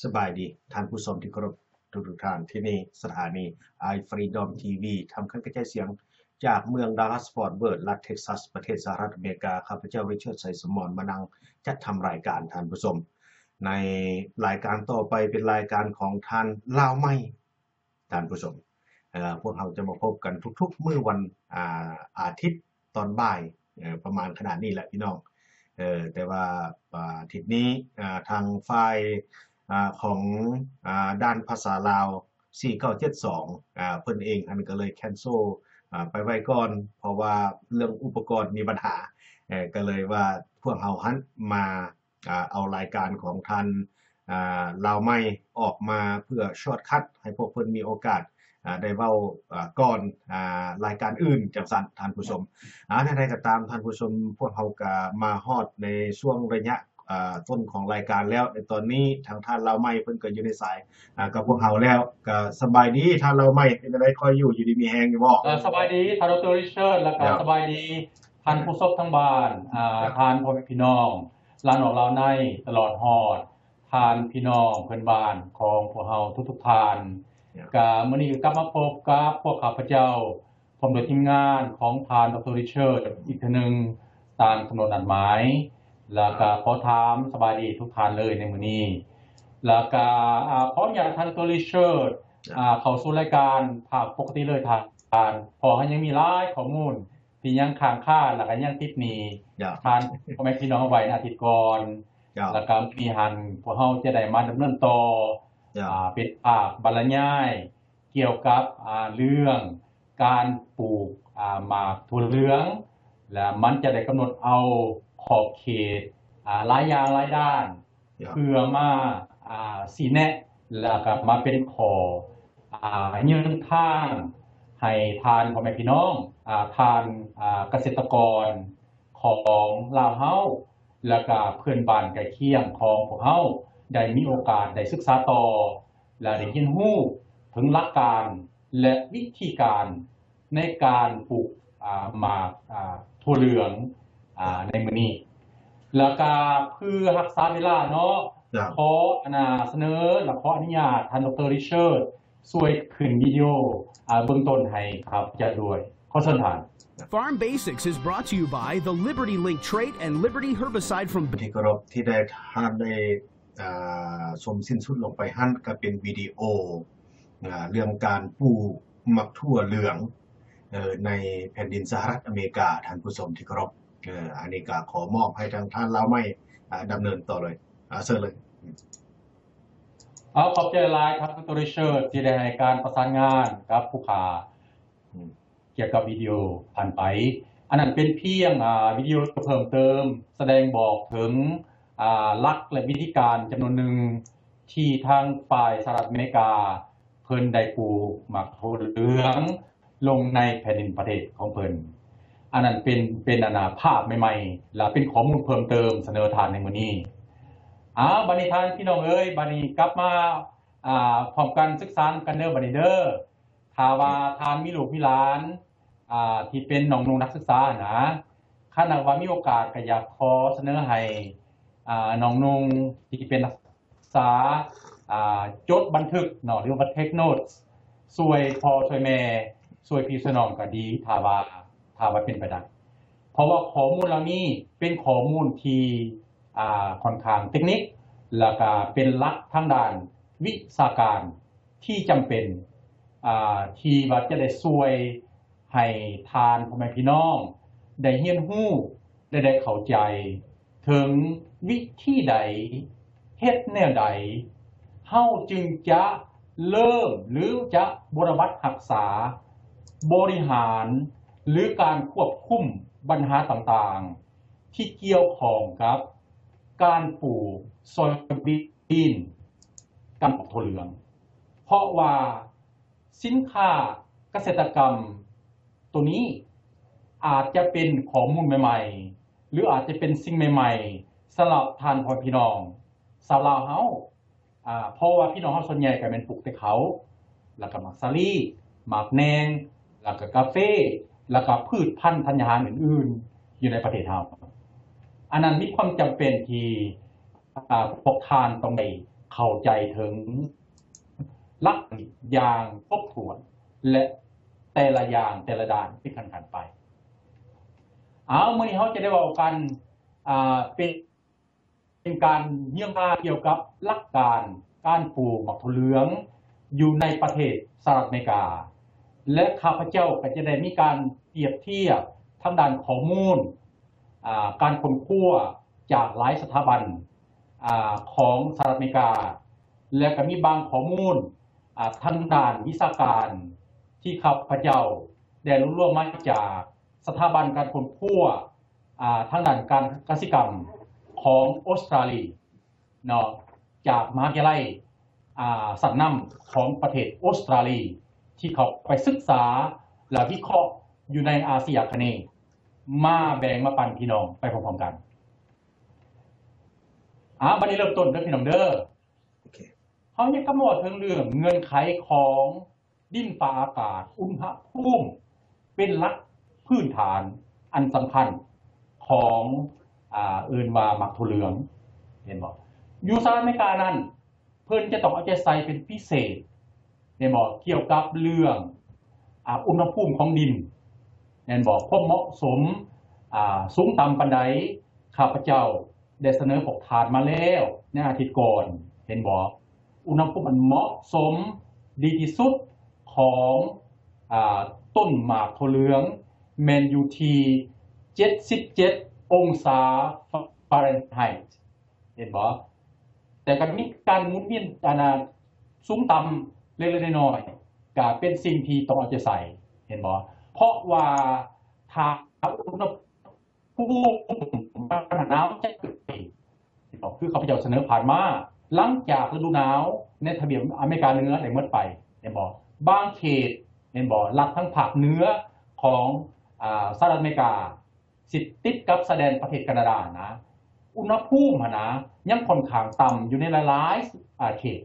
ສະບາຍດີທ່ານຜູ້ຊົມທີ່ເຄົາລົບທຸກໆທ່ານ. ທີ່ນີ້ສະຖານີ Eye Freedom ທີວີ ທຳການກະຈາຍສຽງຈາກເມືອງ Dallas Fort Worth ລັດ Texas ປະເທດສະຫະລັດອາເມລິກາ. ຂ້າພະເຈົ້າ Richard ໄຊສົມມອນ ມານັ່ງຈັດທຳລາຍການທ່ານຜູ້ຊົມ. ໃນລາຍການຕໍ່ໄປເປັນລາຍການຂອງທ່ານລາວໃໝ່ ທ່ານຜູ້ຊົມ. ເອີ ພວກເຮົາຈະມາພົບກັນທຸກໆມື້ວັນ ອາ ອາທິດຕອນບ່າຍ ເອີ ປະມານຂະນາດນີ້ແຫຼະພີ່ນ້ອງ. ເອີ ແຕ່ວ່າ ອາ ອາທິດນີ້ ອາ ທາງຝ່າຍ ອາ ຂອງ ອາ ດ່ານພາສາລາວ ສີ່ເກົ້າເຈັດສອງ ອາ ເພິ່ນເອງຫັ້ນກໍເລີຍ cancel ອາ ໄປໄວ້ກ່ອນ ເພາະວ່າເລື່ອງອຸປະກອນມີບັນຫາ ເອີ ກໍເລີຍວ່າພວກເຮົາຫັ້ນມາ ອາ ເອົາລາຍການຂອງທ່ານ ອາ ລາວໃໝ່ອອກມາເພື່ອ shortcut ໃຫ້ພວກເພິ່ນມີໂອກາດ ອາ ໄດ້ເວົ້າ ອາ ກ່ອນ ອາ ລາຍການອື່ນຈັ່ງຊັ້ນທ່ານຜູ້ຊົມ. ອາ ແນວໃດກໍຕາມທ່ານຜູ້ຊົມ ພວກເຮົາກໍມາຮອດໃນຊ່ວງໄລຍະ ອາ ຕົ້ນຂອງລາຍການແລ້ວ. ໃນຕອນນີ້ທາງທ່ານລາວໃໝ່ເພິ່ນກໍຢູ່ໃນສາຍ ອາ ກັບພວກເຮົາແລ້ວ. ກໍສະບາຍດີທ່ານລາວໃໝ່ ເປັນຈັ່ງໃດ ຄ່ອຍຢູ່ ຢູ່ດີມີແຮງຢູ່ບໍ່? ເອີ ສະບາຍດີທ່ານ ດຣ ຣິຊາດ ແລ້ວກໍ ເຈົ້າ ສະບາຍດີທ່ານ ເຈົ້າ ຜູ້ຊົມທາງບ້ານ ອາ ເຈົ້າ ທ່ານພໍ່ແມ່ພີ່ນ້ອງລາວນອກລາວໃນ ຕະຫຼອດຮອດ ທ່ານພີ່ນ້ອງເພື່ອນບ້ານຂອງພວກເຮົາທຸກໆທ່ານ. ເຈົ້າ ກະມື້ນີ້ກໍກັບມາພົບກັບພວກຂ້າພະເຈົ້າ ພ້ອມດ້ວຍທີມງານຂອງທ່ານ ດຣ ຣິຊາດ ອີກເທື່ອໜຶ່ງ ຕາມກຳນົດນັດໝາຍ ແລ້ວກະ ເຈົ້າ ຂໍຖາມສະບາຍດີທຸກທ່ານເລີຍໃນມື້ນີ້. ແລ້ວກະ ອາ ຂໍອະນຸຍາດທ່ານ ດຣ ຣິຊາດ ເຈົ້າ ອາ ເຂົ້າສູ່ລາຍການພາກປົກກະຕິເລີຍທ່ານ ເພາະເຮົາຍັງມີຫຼາຍຂໍ້ມູນ ທີ່ຍັງຄ້າງຄາ ແລ້ວກໍຍັງຕິດໜີ້ ເຈົ້າ ທ່ານພໍ່ແມ່ພີ່ນ້ອງໄວ້ໃນອາທິດກ່ອນ ເຈົ້າ ແລ້ວກໍມື້ນີ້ຫັ້ນ ພວກເຮົາຈະໄດ້ມາດຳເນີນຕໍ່ ເຈົ້າ ອາ ເປັນພາກບັນລະຍາຍກ່ຽວກັບ ອາ ເລື່ອງການປູກ ອາ ໝາກຖົ່ວເຫຼືອງ ແລະ ມັນຈະໄດ້ກຳນົດເອົາຂອບເຂດ ອາ ຫຼາຍຢ່າງຫຼາຍດ້ານ ເພື່ອມາ ອາ ຊີ້ແນະ ແລ້ວກໍມາເປັນຂໍ້ ອາ ຍືນທາງໃຫ້ທ່ານພໍ່ແມ່ພີ່ນ້ອງ ອາ ທ່ານ ອາ ກະເສດຕະກອນຂອງລາວເຮົາ ແລ້ວກໍເພື່ອນບ້ານໃກ້ຄຽງຂອງພວກເຮົາ ໄດ້ມີໂອກາດໄດ້ສຶກສາຕໍ່ ແລະ ໄດ້ຮຽນຮູ້ເຖິງຫຼັກການ ແລະ ວິທີການ ໃນການປູກ ອາ ໝາກ ອາ ຖົ່ວເຫຼືອງ ອາ ໃນມື້ນີ້ ແລ້ວກະເພື່ອຮັກສາເວລາເນາະ ເຈົ້າ ຂໍ ອັນນ່າ ສະເໜີ ແລະ ຂໍອະນຸຍາດທ່ານ ດຣ ຣິຊາດ ຊ່ວຍຂຶ້ນວິດີໂອ ອາ ເບື້ອງຕົ້ນໃຫ້ຂ້າພະເຈົ້າດ້ວຍ. ຂໍເຊີນທ່ານ. Farm Basics is brought to you by the Liberty Link trait and Liberty Herbicide from ທີ່ເຄົາລົບ ທີ່ໄດ້ ທ່ານໄດ້ ອາ ຊົມສິ້ນສຸດລົງໄປຫັ້ນ ກໍເປັນວິດີໂອ ອາ ເລື່ອງການປູກໝາກຖົ່ວເຫຼືອງ ເອີ ໃນແຜ່ນດິນສະຫະລັດອາເມລິກາ ທ່ານຜູ້ຊົມທີ່ເຄົາລົບ. ເອີ ອັນນີ້ກໍຂໍມອບໃຫ້ທາງທ່ານລາວໃໝ່ ອາ ດຳເນີນຕໍ່ເລີຍ. ອາ ເຊີນເລີຍ. ເອົາ ຂອບໃຈຫຼາຍໆ ທ່ານ ດຣ ຣິຊາດ ທີ່ໄດ້ໃຫ້ການປະສານງານກັບຜູ້ຂ້າ ອືມ ກ່ຽວກັບວິດີໂອຜ່ານໄປ. ອັນນັ້ນເປັນພຽງ ອາ ວິດີໂອເພີ່ມເຕີມ ສະແດງບອກເຖິງ ອາ ຫຼັກ ແລະ ວິທີການຈຳນວນໜຶ່ງ ທີ່ທາງຝ່າຍສະຫະລັດອາເມລິກາ ເພິ່ນໄດ້ປູກໝາກຖົ່ວເຫຼືອງລົງໃນແຜ່ນດິນປະເທດຂອງເພິ່ນ. ອັນນັ້ນເປັນ ເປັນ ອັນນ່າ ພາບໃໝ່ໆ ແລະ ເປັນຂໍ້ມູນເພີ່ມເຕີມສະເໜີທ່ານໃນມື້ນີ້. ເອົາ ບາດນີ້ທ່ານພີ່ນ້ອງເອີຍ ບາດນີ້ກັບມາ ອາ ພ້ອມກັນສຶກສານຳກັນເດີ ບາດນີ້ເດີ. ຖ້າວ່າທ່ານມີລູກມີຫຼານ ອາ ທີ່ເປັນນ້ອງນຸ່ງນັກສຶກສານະ ຄັນຫາກວ່າມີໂອກາດ ກໍຢາກຂໍສະເໜີໃຫ້ ອາ ນ້ອງນຸ່ງທີ່ເປັນນັກສຶກສາ ອາ ຈົດບັນທຶກເນາະ ຫຼືວ່າ take notes ຊ່ວຍພໍ່ຊ່ວຍແມ່ ຊ່ວຍພີ່ຊ່ວຍນ້ອງກໍດີ ຖ້າວ່າ ຖ້າວ່າເປັນໄປໄດ້ ເພາະວ່າຂໍ້ມູນເຫຼົ່ານີ້ເປັນຂໍ້ມູນທີ່ ອາ ຂ້ອນຂ້າງເຕັກນິກ ແລ້ວກໍເປັນຫຼັກທາງດ້ານວິຊາການ ທີ່ຈຳເປັນ ອາ ທີ່ວ່າຈະໄດ້ຊ່ວຍໃຫ້ທ່ານພໍ່ແມ່ພີ່ນ້ອງໄດ້ຮຽນຮູ້ ແລະ ໄດ້ເຂົ້າໃຈເຖິງວິທີໃດ ເຮັດແນວໃດ ເຮົາຈຶ່ງຈະເລີ່ມ ຫຼື ຈະບົວລະບັດຮັກສາ ບໍລິຫານ ຫຼື ການຄວບຄຸມບັນຫາຕ່າງໆ ທີ່ກ່ຽວຂ້ອງກັບການປູກ soybean ການປູກຖົ່ວເຫຼືອງ ເພາະວ່າສິນຄ້າກະເສດຕະກຳໂຕນີ້ອາດຈະເປັນຂໍ້ມູນໃໝ່ໆ ຫຼື ອາດຈະເປັນສິ່ງໃໝ່ໆ ສຳລັບທ່ານພໍ່ແມ່ພີ່ນ້ອງຊາວລາວເຮົາ. ອາ ເພາະວ່າພີ່ນ້ອງເຮົາສ່ວນໃຫຍ່ກໍແມ່ນປູກແຕ່ເຂົ້າ ແລ້ວກໍໝາກສາລີ, ໝາກແໜ່ງ ແລ້ວກໍກາເຟ ແລ້ວກໍພືດພັນທັນຍາຫານອື່ນໆ ຢູ່ໃນປະເທດເຮົາ. ອັນນັ້ນມີຄວາມຈຳເປັນທີ່ ອາ ພວກທ່ານຕ້ອງໄດ້ ເຂົ້າໃຈເຖິງຫຼັກການຢ່າງຄົບຖ້ວນ ແລະ ແຕ່ລະຢ່າງແຕ່ລະດ້ານເປັນຂັ້ນໆໄປ. ເອົາ ມື້ນີ້ເຮົາຈະໄດ້ເວົ້າກັນ ອ່າ ເປັນ ເປັນການຮຽນຮູ້ກ່ຽວກັບຫຼັກການການປູກໝາກຖົ່ວເຫຼືອງຢູ່ໃນປະເທດສະຫະລັດອາເມລິກາ ແລະ ຂ້າພະເຈົ້າກໍຈະໄດ້ມີການປຽບທຽບທາງດ້ານຂໍ້ມູນ ອ່າ ການຄົ້ນຄວ້າຈາກຫຼາຍສະຖາບັນ ອ່າ ຂອງສະຫະລັດອາເມລິກາ ແລະ ກໍມີບາງຂໍ້ມູນ ອ່າ ທາງດ້ານວິຊາການທີ່ຂ້າພະເຈົ້າໄດ້ລວບລວມມາຈາກສະຖາບັນການຄົ້ນຄວ້າ ອ່າ ທາງດ້ານການກະສິກຳຂອງອົດສະຕາລີເນາະ ຈາກມະຫາວິທະຍາໄລ ອ່າ ຊັ້ນນຳຂອງປະເທດອົດສະຕາລີ ທີ່ເຂົ້າໄປສຶກສາ ແລະ ວິເຄາະຢູ່ໃນອາຊີຍາຄະເນ ມາແບ່ງມາປັນພີ່ນ້ອງໄປພ້ອມໆກັນ. ອ່າ ບັດນີ້ເລີ່ມຕົ້ນເດີພີ່ນ້ອງເດີ. ໂອເຄ ເຮົາຍັງກຳມາເວົ້າເຖິງເລື່ອງເງື່ອນໄຂຂອງ ດິນຟ້າອາກາດ ອຸນຫະພູມ ເປັນຫຼັກພື້ນຖານອັນສຳຄັນຂອງ ອ່າ ເອີ້ນວ່າໝາກຖົ່ວເຫຼືອງ ເຫັນບໍ່? ຢູ່ສະຫະລັດອາເມລິການັ້ນ ເພິ່ນຈະຕ້ອງເອົາໃຈໃສ່ເປັນພິເສດ ເຫັນບໍ່? ກ່ຽວກັບເລື່ອງ ອ່າ ອຸນຫະພູມຂອງດິນ ແມ່ນບໍ່? ຄວາມເໝາະສົມ ອ່າ ສູງຕ່ຳປານໃດ? ຂ້າພະເຈົ້າໄດ້ສະເໜີພວກທ່ານມາແລ້ວໃນອາທິດກ່ອນ ເຫັນບໍ່? ອຸນຫະພູມອັນເໝາະສົມດີທີ່ສຸດຂອງ ອ່າ ຕົ້ນໝາກຖົ່ວເຫຼືອງ ແມ່ນຢູ່ທີ່ ເຈັດສິບເຈັດ ອົງສາຟາເຣັນໄຮ ເຫັນບໍ່? ແຕ່ກໍມີການໝູນວຽນ ອັນນ່າ ສູງຕ່ຳເລັກໆນ້ອຍໆ ກໍເປັນສິ່ງທີ່ຕ້ອງເອົາໃຈໃສ່ ເຫັນບໍ່? ເພາະວ່າຖ້າອຸນຫະພູມມັນໜາວຈັດເກີນໄປ ເຫັນບໍ່? ຄືຂ້າພະເຈົ້າສະເໜີຜ່ານມາ ຫຼັງຈາກລະດູໜາວໃນທະວີບອາເມລິກາເໜືອໄດ້ໝົດໄປ ເຫັນບໍ່? ບາງເຂດ ເຫັນບໍ່? ລັດທາງພາກເໜືອຂອງ ອ່າ ສະຫະລັດອາເມລິກາ ຊິຕິດກັບຊາຍແດນປະເທດການາດານະ ອຸນຫະພູມຫັ້ນນະ ຍັງຂ້ອນຂ້າງຕ່ຳຢູ່ໃນຫຼາຍໆ ອາ ເຂດ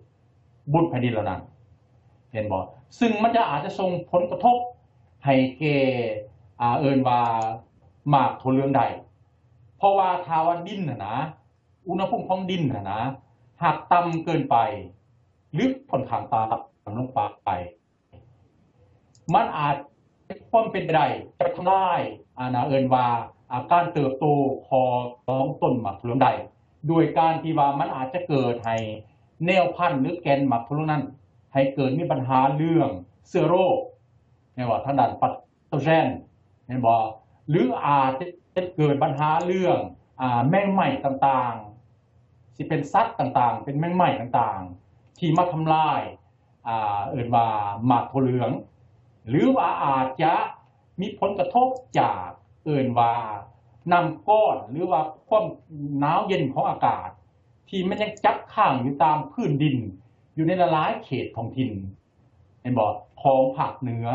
ບົນແຜ່ນດິນເຫຼົ່ານັ້ນ ເຫັນບໍ່? ຊຶ່ງມັນຈະອາດຈະສົ່ງຜົນກະທົບໃຫ້ແກ່ ອາ ເອີ້ນວ່າໝາກຖົ່ວເຫຼືອງໄດ້ ເພາະວ່າຖ້າວ່າດິນຫັ້ນນະ ອຸນຫະພູມຂອງດິນຫັ້ນນະ ຫາກຕ່ຳເກີນໄປ ຫຼື ຂ້ອນຂ້າງຕ່ຳລົງໄປ ມັນອາດມີຄວາມເປັນໄປໄດ້ຈະທຳລາຍ ອັນນ່າ ເອີ້ນວ່າ ອາ ການເຕີບໂຕຂອງ ຂອງຕົ້ນໝາກຖົ່ວເຫຼືອງໄດ້ ໂດຍການທີ່ວ່າມັນອາດຈະເກີດໃຫ້ແນວພັນ ຫຼື ແກ່ນໝາກຖົ່ວເຫຼືອງນັ້ນ ໃຫ້ເກີດມີບັນຫາເລື່ອງເຊື້ອໂລກ ແມ່ນບໍ່? ທາງດ້ານປາໂຕເຈນ ແມ່ນບໍ່? ຫຼື ອາດຈະເກີດບັນຫາເລື່ອງ ອາ ແມງໄມ້ຕ່າງໆ ຊິເປັນສັດຕ່າງໆ ເປັນແມງໄມ້ຕ່າງໆ ທີ່ມາທຳລາຍ ອ່າ ເອີ້ນວ່າໝາກຖົ່ວເຫຼືອງ ຫຼືວ່າອາດຈະມີຜົນກະທົບຈາກ ເອີ້ນວ່ານ້ຳກ້ອນ ຫຼືວ່າຄວາມໜາວເຢັນຂອງອາກາດ ທີ່ມັນຍັງຈັບຄ້າງຢູ່ຕາມພື້ນດິນ ຢູ່ໃນຫຼາຍໆເຂດທ້ອງຖິ່ນ ແມ່ນບໍ່? ຂອງພາກເໜືອ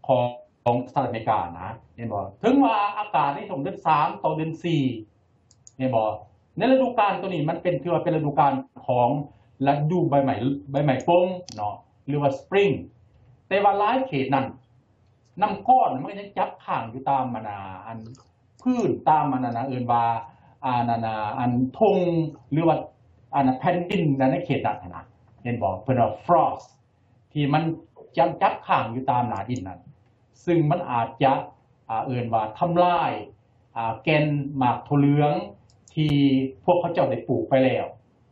ຂອງ ຂອງສະຫະລັດອາເມລິການະ ແມ່ນບໍ່? ເຖິງວ່າອາກາດໃນຊ່ວງເດືອນສາມຕໍ່ເດືອນສີ່ ແມ່ນບໍ່? ໃນລະດູການໂຕນີ້ມັນເປັນ ຖືວ່າເປັນລະດູການຂອງລະດູໃບໄມ້ ໃບໄມ້ປົ່ງເນາະ ຫຼືວ່າສະປຣິງ ແຕ່ວ່າຫຼາຍເຂດນັ້ນ ນ້ຳກ້ອນມັນກໍຍັງຈັບຄ້າງຢູ່ຕາມ ອັນນ່າ ອັນພື້ນ ຕາມ ອັນນັ້ນນະ ເອີ້ນວ່າ ອັນນັ້ນນະ ອັນທົ່ງ ຫຼືວ່າ ອັນແຜ່ນດິນໃນເຂດນັ້ນຫັ້ນນະ ເຫັນບໍ່? ເພິ່ນວ່າຟຣອສ ທີ່ມັນຍັງຈັບຄ້າງຢູ່ຕາມໜ້າດິນນັ້ນ ຊຶ່ງມັນອາດຈະ ອ່າ ເອີ້ນວ່າທຳລາຍ ອ່າ ແກ່ນໝາກຖົ່ວເຫຼືອງທີ່ພວກເຂົາເຈົ້າໄດ້ປູກໄປແລ້ວ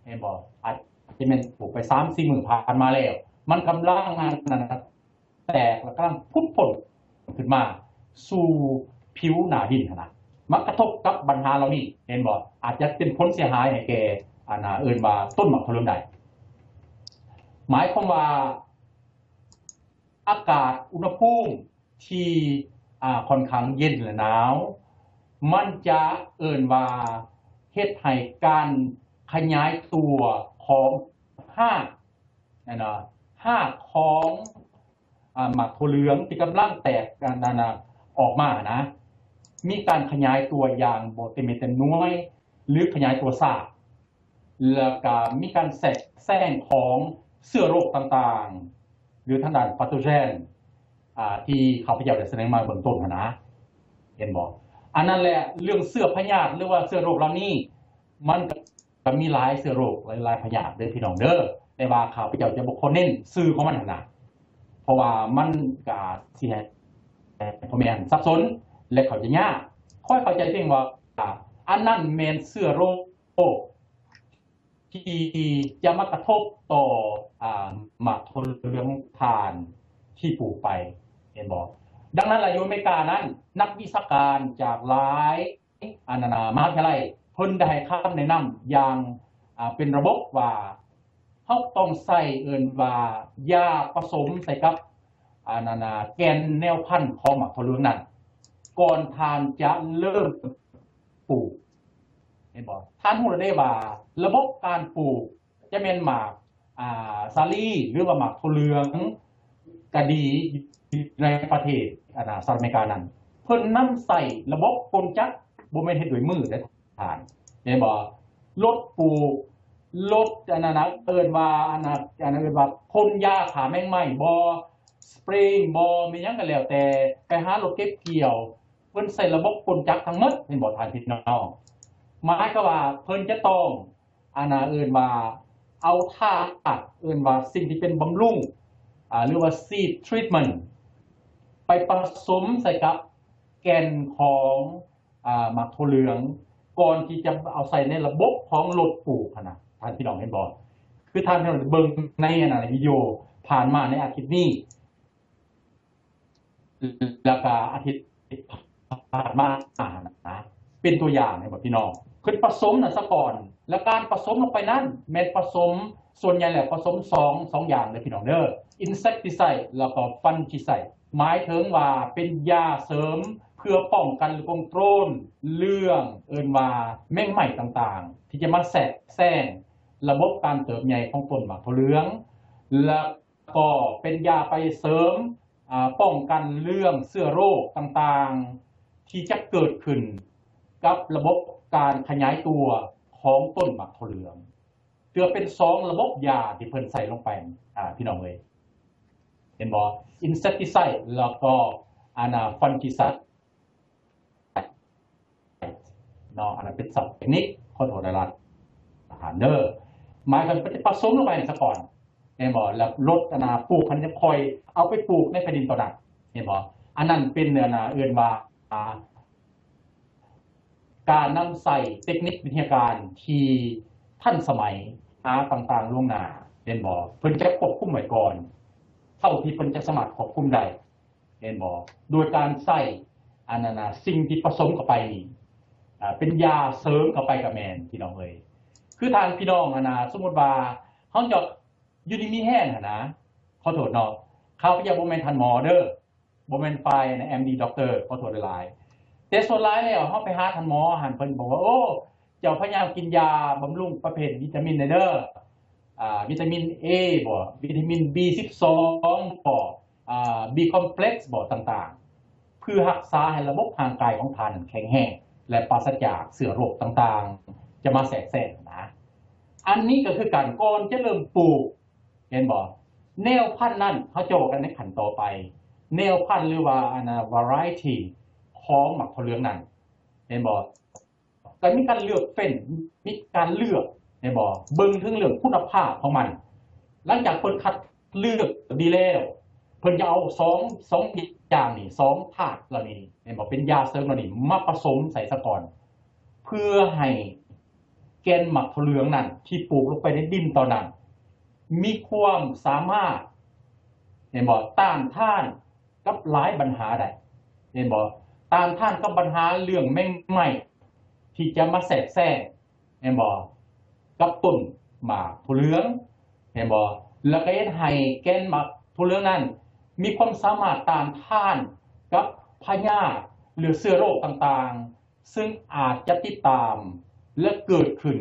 ແມ່ນບໍ່? ອາດຈະແມ່ນປູກໄປສາມສີ່ມື້ຜ່ານມາແລ້ວ ມັນກຳລັງ ອັນນັ້ນນະ ແຕກ ແລ້ວກຳລັງຜຸດພົ້ນຂຶ້ນມາສູ່ຜິວໜ້າດິນຫັ້ນນະ ມາກະທົບກັບບັນຫາເຫຼົ່ານີ້ ເຫັນບໍ່? ອາດຈະເປັນຜົນເສຍຫາຍໃຫ້ແກ່ ອັນນ່າ ເອີ້ນວ່າຕົ້ນໝາກຖົ່ວເຫຼືອງໄດ້ ໝາຍຄວາມວ່າ ອາກາດ ອຸນຫະພູມທີ່ ອ່າ ຂ້ອນຂ້າງເຢັນ ແລະ ໜາວ ມັນຈະ ເອີ້ນວ່າ ເຮັດໃຫ້ການຂະຫຍາຍຕົວຂອງຮາກ ແມ່ນບໍ່? ຮາກຂອງ ອາ ໝາກຖົ່ວເຫຼືອງທີ່ກຳລັງແຕກ ອັນນັ້ນນະ ອອກມານະ ມີການຂະຫຍາຍຕົວຢ່າງບໍ່ເຕັມເມັດເຕັມໜ່ວຍ ຫຼື ຂະຫຍາຍຕົວຊ້າ ແລ້ວກະມີການແຊກແຊງຂອງເຊື້ອໂລກຕ່າງໆ ຫຼື ທາງດ້ານປາໂຕເຈນ ອ່າ ທີ່ຂ້າພະເຈົ້າໄດ້ສະແດງມາເບື້ອງຕົ້ນຫັ້ນນະ ເຫັນບໍ່? ອັນນັ້ນແຫຼະ ເລື່ອງເຊື້ອພະຍາດ ຫຼືວ່າເຊື້ອໂລກເຫຼົ່ານີ້ ມັນກະ ກໍມີຫຼາຍເຊື້ອໂລກ ຫຼາຍພະຍາດເດີພີ່ນ້ອງເດີ. ແຕ່ວ່າຂ້າພະເຈົ້າຈະບໍ່ຂໍເນັ້ນຊື່ຂອງມັນຫັ້ນນະ ເພາະວ່າມັນກໍອາດຊິໃຫ້ພໍ່ແມ່ຫັ້ນສັບສົນ ແລະ ເຂົ້າໃຈຍາກ. ຂໍໃຫ້ເຂົ້າໃຈພຽງວ່າ ອັນນັ້ນແມ່ນເຊື້ອໂລກທີ່ຈະມາກະທົບຕໍ່ ອາ ໝາກຖົ່ວເຫຼືອງຂອງທ່ານທີ່ປູກໄປ ເຫັນບໍ່? ດັ່ງນັ້ນລະ ຢູ່ອາເມລິການັ້ນ ນັກວິຊາການຈາກຫຼາຍ ອັນນັ້ນນະ ມະຫາວິທະຍາໄລ ເພິ່ນໄດ້ໃຫ້ຄຳແນະນຳຢ່າງ ອາ ເປັນລະບົບວ່າ ເຮົາຕ້ອງໃຊ້ ເອີ້ນວ່າ ຢາປະສົມໃສ່ກັບ ອັນນັ້ນນະ ແກ່ນແນວພັນຂອງໝາກຖົ່ວເຫຼືອງນັ້ນ ກ່ອນທ່ານຈະເລີ່ມປູກ ເຫັນບໍ່? ທ່ານຮູ້ແລ້ວເດ້ວ່າ ລະບົບການປູກ ຈະແມ່ນໝາກ ອາ ສາລີ ຫຼືວ່າໝາກຖົ່ວເຫຼືອງກະດີ ໃນປະເທດ ອາ ສະຫະລັດອາເມລິການັ້ນ ເພິ່ນນຳໃຊ້ລະບົບກົນຈັກ ບໍ່ແມ່ນເຮັດດ້ວຍມືເດ້ທ່ານ ເຫັນບໍ່? ລົດປູກ ລົດ ອັນນັ້ນນະ ເອີ້ນວ່າ ອັນນັ້ນ ອັນນັ້ນເອີ້ນວ່າ ພົ່ນຢາຂ້າແມງໄມ້ບໍ ສະເປຣບໍ ແມ່ນຫຍັງກໍແລ້ວແຕ່ ໄປຫາລົດເກັບກ່ຽວ ເພິ່ນໃຊ້ລະບົບກົນຈັກທັງໝົດ ເຫັນບໍ່ທ່ານພີ່ນ້ອງ? ໝາຍຄວາມວ່າເພິ່ນຈະຕ້ອງ ອັນນັ້ນເອີ້ນວ່າ ເອົາທາດ ເອີ້ນວ່າສິ່ງທີ່ເປັນບຳລຸງ ອາ ຫຼືວ່າ seed treatment ໄປປະສົມໃສ່ກັບແກ່ນຂອງ ອາ ໝາກຖົ່ວເຫຼືອງ ກ່ອນທີ່ຈະເອົາໃສ່ໃນລະບົບຂອງລົດປູກຫັ້ນນະ ທ່ານພີ່ນ້ອງເຫັນບໍ່? ຄືທ່ານພີ່ນ້ອງໄດ້ເບິ່ງໃນ ອັນນັ້ນ ວິດີໂອຜ່ານມາໃນອາທິດນີ້ ແລ້ວກະອາທິດຜ່ານມານະ ເປັນຕົວຢ່າງໃຫ້ບອກພີ່ນ້ອງ ເພິ່ນປະສົມນະສະກ່ອນ ແລະ ການປະສົມລົງໄປນັ້ນ ແມ່ນປະສົມ ສ່ວນໃຫຍ່ແລ້ວປະສົມສອງ ສອງຢ່າງເດີພີ່ນ້ອງເດີ insecticide ແລ້ວກໍ fungicide ໝາຍເຖິງວ່າເປັນຢາເສີມເພື່ອປ້ອງກັນ ຫຼື control ເລື່ອງເອີ້ນວ່າແມງໄມ້ຕ່າງໆ ທີ່ຈະມາແຊກແຊງລະບົບການເຕີບໃຫຍ່ຂອງຕົ້ນໝາກຖົ່ວເຫຼືອງ ແລະ ກໍເປັນຢາໄປເສີມ ອາ ປ້ອງກັນເລື່ອງເຊື້ອໂລກຕ່າງໆ ທີ່ຈະເກີດຂຶ້ນກັບລະບົບການຂະຫຍາຍຕົວຂອງຕົ້ນໝາກຖົ່ວເຫຼືອງ ເທື່ອເປັນສອງລະບົບຢາທີ່ເພິ່ນໃສ່ລົງໄປ ອາ ພີ່ນ້ອງເອີຍ ເຫັນບໍ່? insecticide ແລ້ວກໍ ອັນນະ fungicide ເນາະ ອັນນັ້ນເປັນສັບເຕັກນິກ ຂໍໂທດຫຼາຍໆ ທ່ານເດີ ໝາຍເຖິງປະສົມລົງໄປໃຫ້ສະກ່ອນ ເຫັນບໍ່? ແລ້ວລົດ ອັນນະ ປູກ ຄັນຈະຄ່ອຍເອົາໄປປູກໃນແຜ່ນດິນຕອນນັ້ນ ເຫັນບໍ່? ອັນນັ້ນເປັນ ອັນນະ ເອີ້ນວ່າ ການນຳໃຊ້ເຕັກນິກວິທະຍາການທີ່ທັນສະໄໝ ຫາຕ່າງໆລ່ວງໜ້າ ເຫັນບໍ່? ເພິ່ນຈະຄວບຄຸມໄວ້ກ່ອນ ເທົ່າທີ່ເພິ່ນຈະສາມາດຄວບຄຸມໄດ້ ເຫັນບໍ່? ໂດຍການໃຊ້ ອັນນັ້ນນະ ສິ່ງທີ່ປະສົມເຂົ້າໄປນີ້ ອາ ເປັນຢາເສີມເຂົ້າໄປກໍແມ່ນ ພີ່ນ້ອງເອີຍ ຄືທ່ານພີ່ນ້ອງ ອັນນະ ສົມມຸດວ່າເຮົາຢາກຢູ່ດີມີແຮງຫັ້ນນະ ຂໍໂທດເນາະ ຂ້າພະເຈົ້າບໍ່ແມ່ນທ່ານໝໍເດີ ບໍ່ແມ່ນຝ່າຍ MD Doctor ຂໍໂທດຫຼາຍໆ ແຕ່ສ່ວນຫຼາຍແລ້ວເຮົາໄປຫາທ່ານໝໍຫັ້ນ ເພິ່ນບອກວ່າ ໂອ້ ເຈົ້າພະຍາຍາມກິນຢາບຳລຸງປະເພດວິຕາມິນແດ່ເດີ ອາ ວິຕາມິນ A ບໍ ວິຕາມິນ B ສິບສອງ ບໍ ອາ B complex ບໍ ຕ່າງໆ ເພື່ອຮັກສາໃຫ້ລະບົບຮ່າງກາຍຂອງທ່ານແຂງແຮງ ແລະ ປາສະຈາກເຊື້ອໂລກຕ່າງໆ ຈະມາແຊກແຊງນະ. ອັນນີ້ກໍຄືກັນ ກ່ອນຈະເລີ່ມປູກ ເຫັນບໍ່? ແນວພັນນັ້ນ ເຮົາຈະເວົ້າກັນໃນຂັ້ນຕໍ່ໄປ ແນວພັນ ຫຼືວ່າ ອັນນະ variety ຂອງໝາກຖົ່ວເຫຼືອງນັ້ນ ເຫັນບໍ່? ກໍມີການເລືອກເຟັ້ນ ມີການເລືອກ ເຫັນບໍ່? ເບິ່ງເຖິງເລື່ອງຄຸນນະພາບຂອງມັນ ຫຼັງຈາກເພິ່ນຄັດເລືອກດີແລ້ວ ເພິ່ນຈະເອົາສອງ ສອງຢ່າງນີ້ ສອງທາດເຫຼົ່ານີ້ ເຫັນບໍ່? ເປັນຢາເສີມເຫຼົ່ານີ້ ມາປະສົມໃສ່ສາກ່ອນ ເພື່ອໃຫ້ແກ່ນໝາກຖົ່ວເຫຼືອງນັ້ນ ທີ່ປູກລົງໄປໃນດິນຕອນນັ້ນ ມີຄວາມສາມາດ ເຫັນບໍ່? ຕ້ານທານ ກັບຫຼາຍບັນຫາໄດ້ ເຫັນບໍ່? ຕ້ານທານກັບບັນຫາເລື່ອງແມງໄມ້ທີ່ຈະມາແຊກແຊງ ເຫັນບໍ່? ກັບຕົ້ນໝາກຖົ່ວເຫຼືອງ ເຫັນບໍ່? ແລ້ວກໍເຮັດໃຫ້ແກ່ນໝາກຖົ່ວເຫຼືອງນັ້ນ ມີຄວາມສາມາດຕ້ານທານກັບພະຍາດ ຫຼື ເຊື້ອໂລກຕ່າງໆ ຊຶ່ງອາດຈະຕິດຕາມ ແລະ ເກີດຂຶ້ນ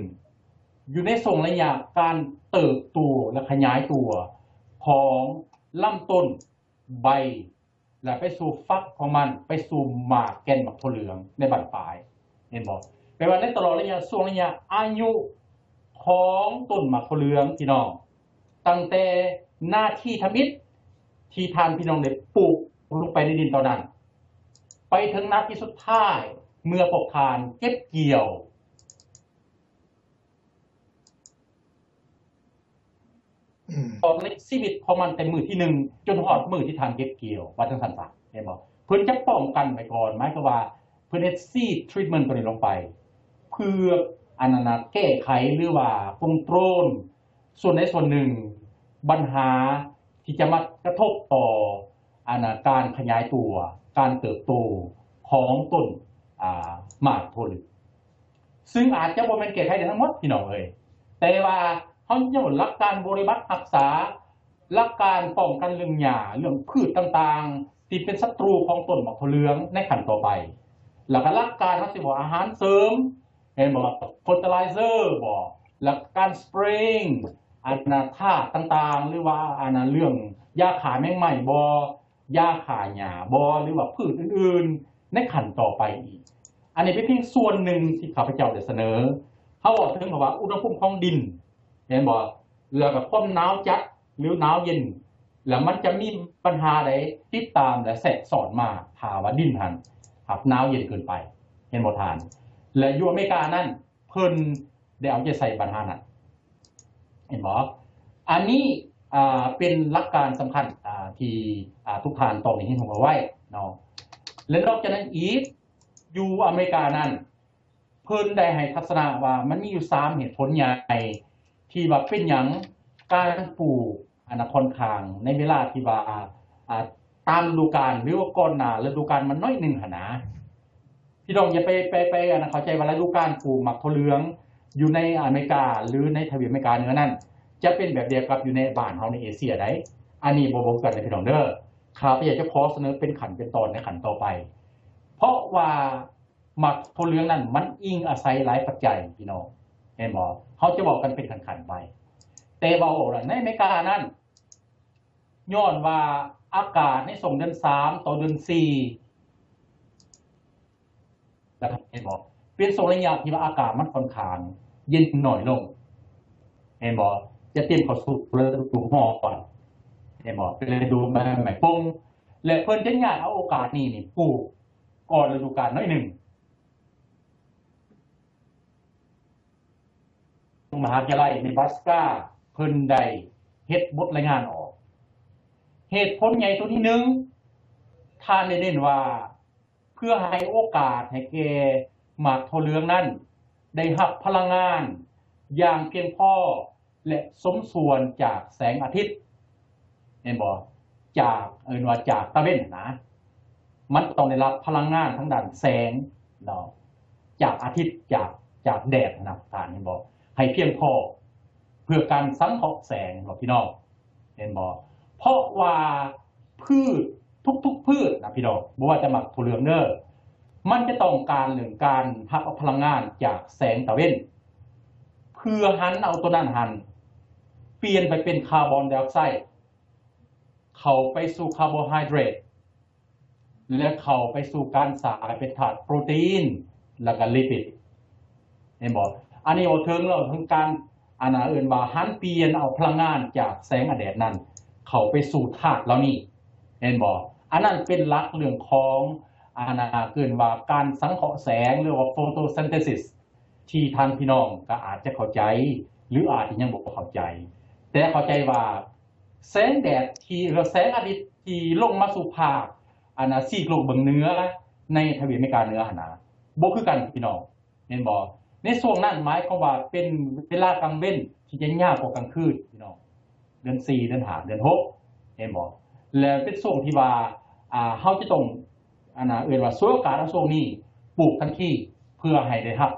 ຢູ່ໃນຊ່ວງໄລຍະການເຕີບໂຕ ແລະ ຂະຫຍາຍຕົວຂອງລຳຕົ້ນ ໃບ ແລະ ໄປສູ່ຝັກຂອງມັນ ໄປສູ່ໝາກແກ່ນໝາກຖົ່ວເຫຼືອງໃນບັ້ນປາຍ ເຫັນບໍ່? ແປວ່າໃນຕະຫຼອດໄລຍະ ຊ່ວງໄລຍະອາຍຸຂອງຕົ້ນໝາກຖົ່ວເຫຼືອງ ພີ່ນ້ອງ ຕັ້ງແຕ່ນາທີທຳອິດທີ່ທ່ານພີ່ນ້ອງໄດ້ປູກລົງໄປໃນດິນຕອນນັ້ນ ໄປເຖິງນາທີສຸດທ້າຍ ເມື່ອພວກທ່ານເກັບກ່ຽວ ອອກໃນຊີວິດຂອງມັນແຕ່ມື້ທີໜຶ່ງຈົນຮອດມື້ທີ່ທ່ານເກັບກ່ຽວ ວ່າຈັ່ງຊັ້ນຊະ ເຫັນບໍ່? ເພິ່ນຈະປ້ອງກັນໄວ້ກ່ອນ ໝາຍຄວາມວ່າເພິ່ນເຮັດ seed treatment ຕົວນີ້ລົງໄປ ເພື່ອ ອັນນັ້ນນະ ແກ້ໄຂ ຫຼືວ່າປົງໂຕນ ສ່ວນໃດສ່ວນໜຶ່ງ ບັນຫາທີ່ຈະມາກະທົບຕໍ່ ອັນນະ ການຂະຫຍາຍຕົວ ການເຕີບໂຕຂອງຕົ້ນ ອາ ໝາກຖົ່ວເຫຼືອງ ຊຶ່ງອາດຈະບໍ່ແມ່ນແກ້ໄຂໄດ້ທັງໝົດ ພີ່ນ້ອງເອີຍ ແຕ່ວ່າເຮົາຍັງເວົ້າຫຼັກການບໍລິບັດຮັກສາ ຫຼັກການປ້ອງກັນເລື່ອງຫຍ້າ ເລື່ອງພືດຕ່າງໆ ທີ່ເປັນສັດຕູຂອງຕົ້ນໝາກຖົ່ວເຫຼືອງໃນຂັ້ນຕໍ່ໄປ ແລ້ວກໍຫຼັກການເຮົາຊິເວົ້າອາຫານເສີມ ແມ່ນບໍ່? ເຟີເຕີລາຍເຊີບໍ່? ແລ້ວການ spraying ອັນນະ ທາດຕ່າງໆ ຫຼືວ່າອັນນະ ເລື່ອງຢາຂ້າແມງໄມ້ບໍ່? ຢາຂ້າຫຍ້າບໍ່? ຫຼືວ່າພືດອື່ນໆ ໃນຂັ້ນຕໍ່ໄປອີກ. ອັນນີ້ເປັນພຽງສ່ວນໜຶ່ງທີ່ຂ້າພະເຈົ້າໄດ້ສະເໜີ. ເຮົາເວົ້າເຖິງຄຳວ່າອຸນຫະພູມຂອງດິນ ແມ່ນບໍ່? ແລ້ວກໍຄວາມໜາວຈັດ ຫຼື ໜາວເຢັນ ແລ້ວມັນຈະມີບັນຫາໃດຕິດຕາມ ແລະ ແຊກຊ້ອນມາ ຖ້າວ່າດິນຫັ້ນຫາກໜາວເຢັນເກີນໄປ ເຫັນບໍ່ທ່ານ? ແລະ ຢູ່ອາເມລິການັ້ນ ເພິ່ນໄດ້ເອົາໃຈໃສ່ບັນຫານັ້ນ ເຫັນບໍ່? ອັນນີ້ ອ່າ ເປັນຫຼັກການສຳຄັນ ອ່າ ທີ່ ອ່າ ທຸກທ່ານຕ້ອງໄດ້ເຮັດຮູ້ເອົາໄວ້ເນາະ. ແລະ ນອກຈາກນັ້ນອີກ ຢູ່ອາເມລິການັ້ນ ເພິ່ນໄດ້ໃຫ້ທັດສະນະວ່າມັນມີຢູ່ສາມເຫດຜົນໃຫຍ່ ທີ່ວ່າເປັນຫຍັງການປູກ ອັນນະ ຂ້ອນຂ້າງໃນເວລາທີ່ວ່າ ອ່າ ຕາມລະດູການ ຫຼືວ່າກ່ອນໜ້າລະດູການມັນໜ້ອຍໜຶ່ງຫັ້ນນະ. ພີ່ນ້ອງຢ່າໄປ ໄປ ໄປ ອັນນະ ເຂົ້າໃຈວ່າລະດູການປູກໝາກຖົ່ວເຫຼືອງຢູ່ໃນອາເມລິກາ ຫຼື ໃນທະວີບອາເມລິກາເໜືອນັ້ນ ຈະເປັນແບບດຽວກັບຢູ່ໃນບ້ານເຮົາໃນເອເຊຍໃດ໋. ອັນນີ້ບໍ່ ບໍ່ຄືກັນເດີພີ່ນ້ອງເດີ. ຂ້າພະເຈົ້າຈະຂໍສະເໜີເປັນຂັ້ນເປັນຕອນໃນຂັ້ນຕໍ່ໄປ ເພາະວ່າ ໝາກຖົ່ວເຫຼືອງນັ້ນມັນອີງອາໄສຫຼາຍປັດໄຈພີ່ນ້ອງ ແມ່ນບໍ່? ເຮົາຈະເວົ້າກັນເປັນຂັ້ນໆໄປ ແຕ່ເວົ້າແລ້ວ ໃນອາເມລິການັ້ນ ຍ້ອນວ່າອາກາດໃນຊ່ວງເດືອນສາມຕໍ່ເດືອນສີ່ ເຫັນບໍ່? ເປັນຊ່ວງໄລຍະທີ່ວ່າອາກາດມັນຂ້ອນຂ້າງເຢັນໜ້ອຍລົງ ເຫັນບໍ່? ຈະຕຽມເຂົ້າສູ່ລະດູຮ້ອນ ເຫັນບໍ່? ເປັນລະດູໃບໄມ້ປົ່ງ ແລະ ເພິ່ນຈະຍ້າຍເອົາໂອກາດນີ້ນີ້ປູກ ກ່ອນລະດູການໜ້ອຍໜຶ່ງ. ມະຫາວິທະຍາໄລເນບຣາສກາ ເພິ່ນໄດ້ເຮັດບົດລາຍງານອອກ. ເຫດຜົນໃຫຍ່ຕົວທີໜຶ່ງ ທ່ານໄດ້ເນັ້ນວ່າ ເພື່ອໃຫ້ໂອກາດໃຫ້ແກ່ໝາກຖົ່ວເຫຼືອງນັ້ນ ໄດ້ຮັບພະລັງງານຢ່າງພຽງພໍ ແລະ ສົມສ່ວນຈາກແສງອາທິດ ແມ່ນບໍ່? ຈາກ ເອີ້ນວ່າຈາກຕາເວັນນະ ມັນຕ້ອງໄດ້ຮັບພະລັງງານທາງດ້ານແສງເນາະ ຈາກອາທິດ ຈາກ ຈາກແດດນະ ທ່ານເຫັນບໍ່? ໃຫ້ພຽງພໍເພື່ອການສັງເຄາະແສງເນາະ ພີ່ນ້ອງ ເຫັນບໍ່? ເພາະວ່າພືດ ທຸກໆພືດນະ ພີ່ນ້ອງ ບໍ່ວ່າຈະໝາກຖົ່ວເຫຼືອງເດີ ມັນຈະຕ້ອງການເລື່ອງການຮັບເອົາພະລັງງານຈາກແສງຕາເວັນ ເພື່ອຫັນເອົາຕົວນັ້ນຫັ້ນ ປ່ຽນໄປເປັນຄາບອນໄດອອກໄຊ ເຂົ້າໄປສູ່ຄາໂບໄຮເດຣດ ແລະ ເຂົ້າໄປສູ່ການສ້າງໃຫ້ເປັນທາດໂປຣຕີນ ແລ້ວກໍລິປິດ ເຫັນບໍ່? ອັນນີ້ເວົ້າເຖິງ ເວົ້າເຖິງການ ອັນນະ ເອີ້ນວ່າຫັນປ່ຽນເອົາພະລັງງານຈາກແສງອາແດດນັ້ນ ເຂົ້າໄປສູ່ທາດເຫຼົ່ານີ້ ເຫັນບໍ່? ອັນນັ້ນເປັນຫຼັກເລື່ອງຂອງ ອັນນະ ເອີ້ນວ່າການສັງເຄາະແສງ ຫຼືວ່າໂຟໂຕເຊັນເທຊິສ ທີ່ທ່ານພີ່ນ້ອງກໍອາດຈະເຂົ້າໃຈ ຫຼືອາດຈະຍັງບໍ່ເຂົ້າໃຈ ແຕ່ເຂົ້າໃຈວ່າແສງແດດທີ່ ຫຼືແສງອາທິດທີ່ລົງມາສູ່ພາກ ອັນນະ ຊີກໂລກເບື້ອງເໜືອ ໃນທະວີບອາເມລິກາເໜືອຫັ້ນນະ ບໍ່ຄືກັນພີ່ນ້ອງ ແມ່ນບໍ່? ໃນຊ່ວງນັ້ນໝາຍຄວາມວ່າເປັນເວລາກາງເວັນທີ່ຈະຍາວກວ່າກາງຄືນພີ່ນ້ອງ ເດືອນສີ່ ເດືອນຫ້າ ເດືອນຫົກ ເຫັນບໍ່? ແລະເປັນຊ່ວງທີ່ວ່າ ອ່າ ເຮົາຈະຕ້ອງ ອັນນະ ເອີ້ນວ່າສວຍໂອກາດເອົາຊ່ວງນີ້ປູກທັນທີ ເພື່ອໃຫ້ໄດ້ຮັບ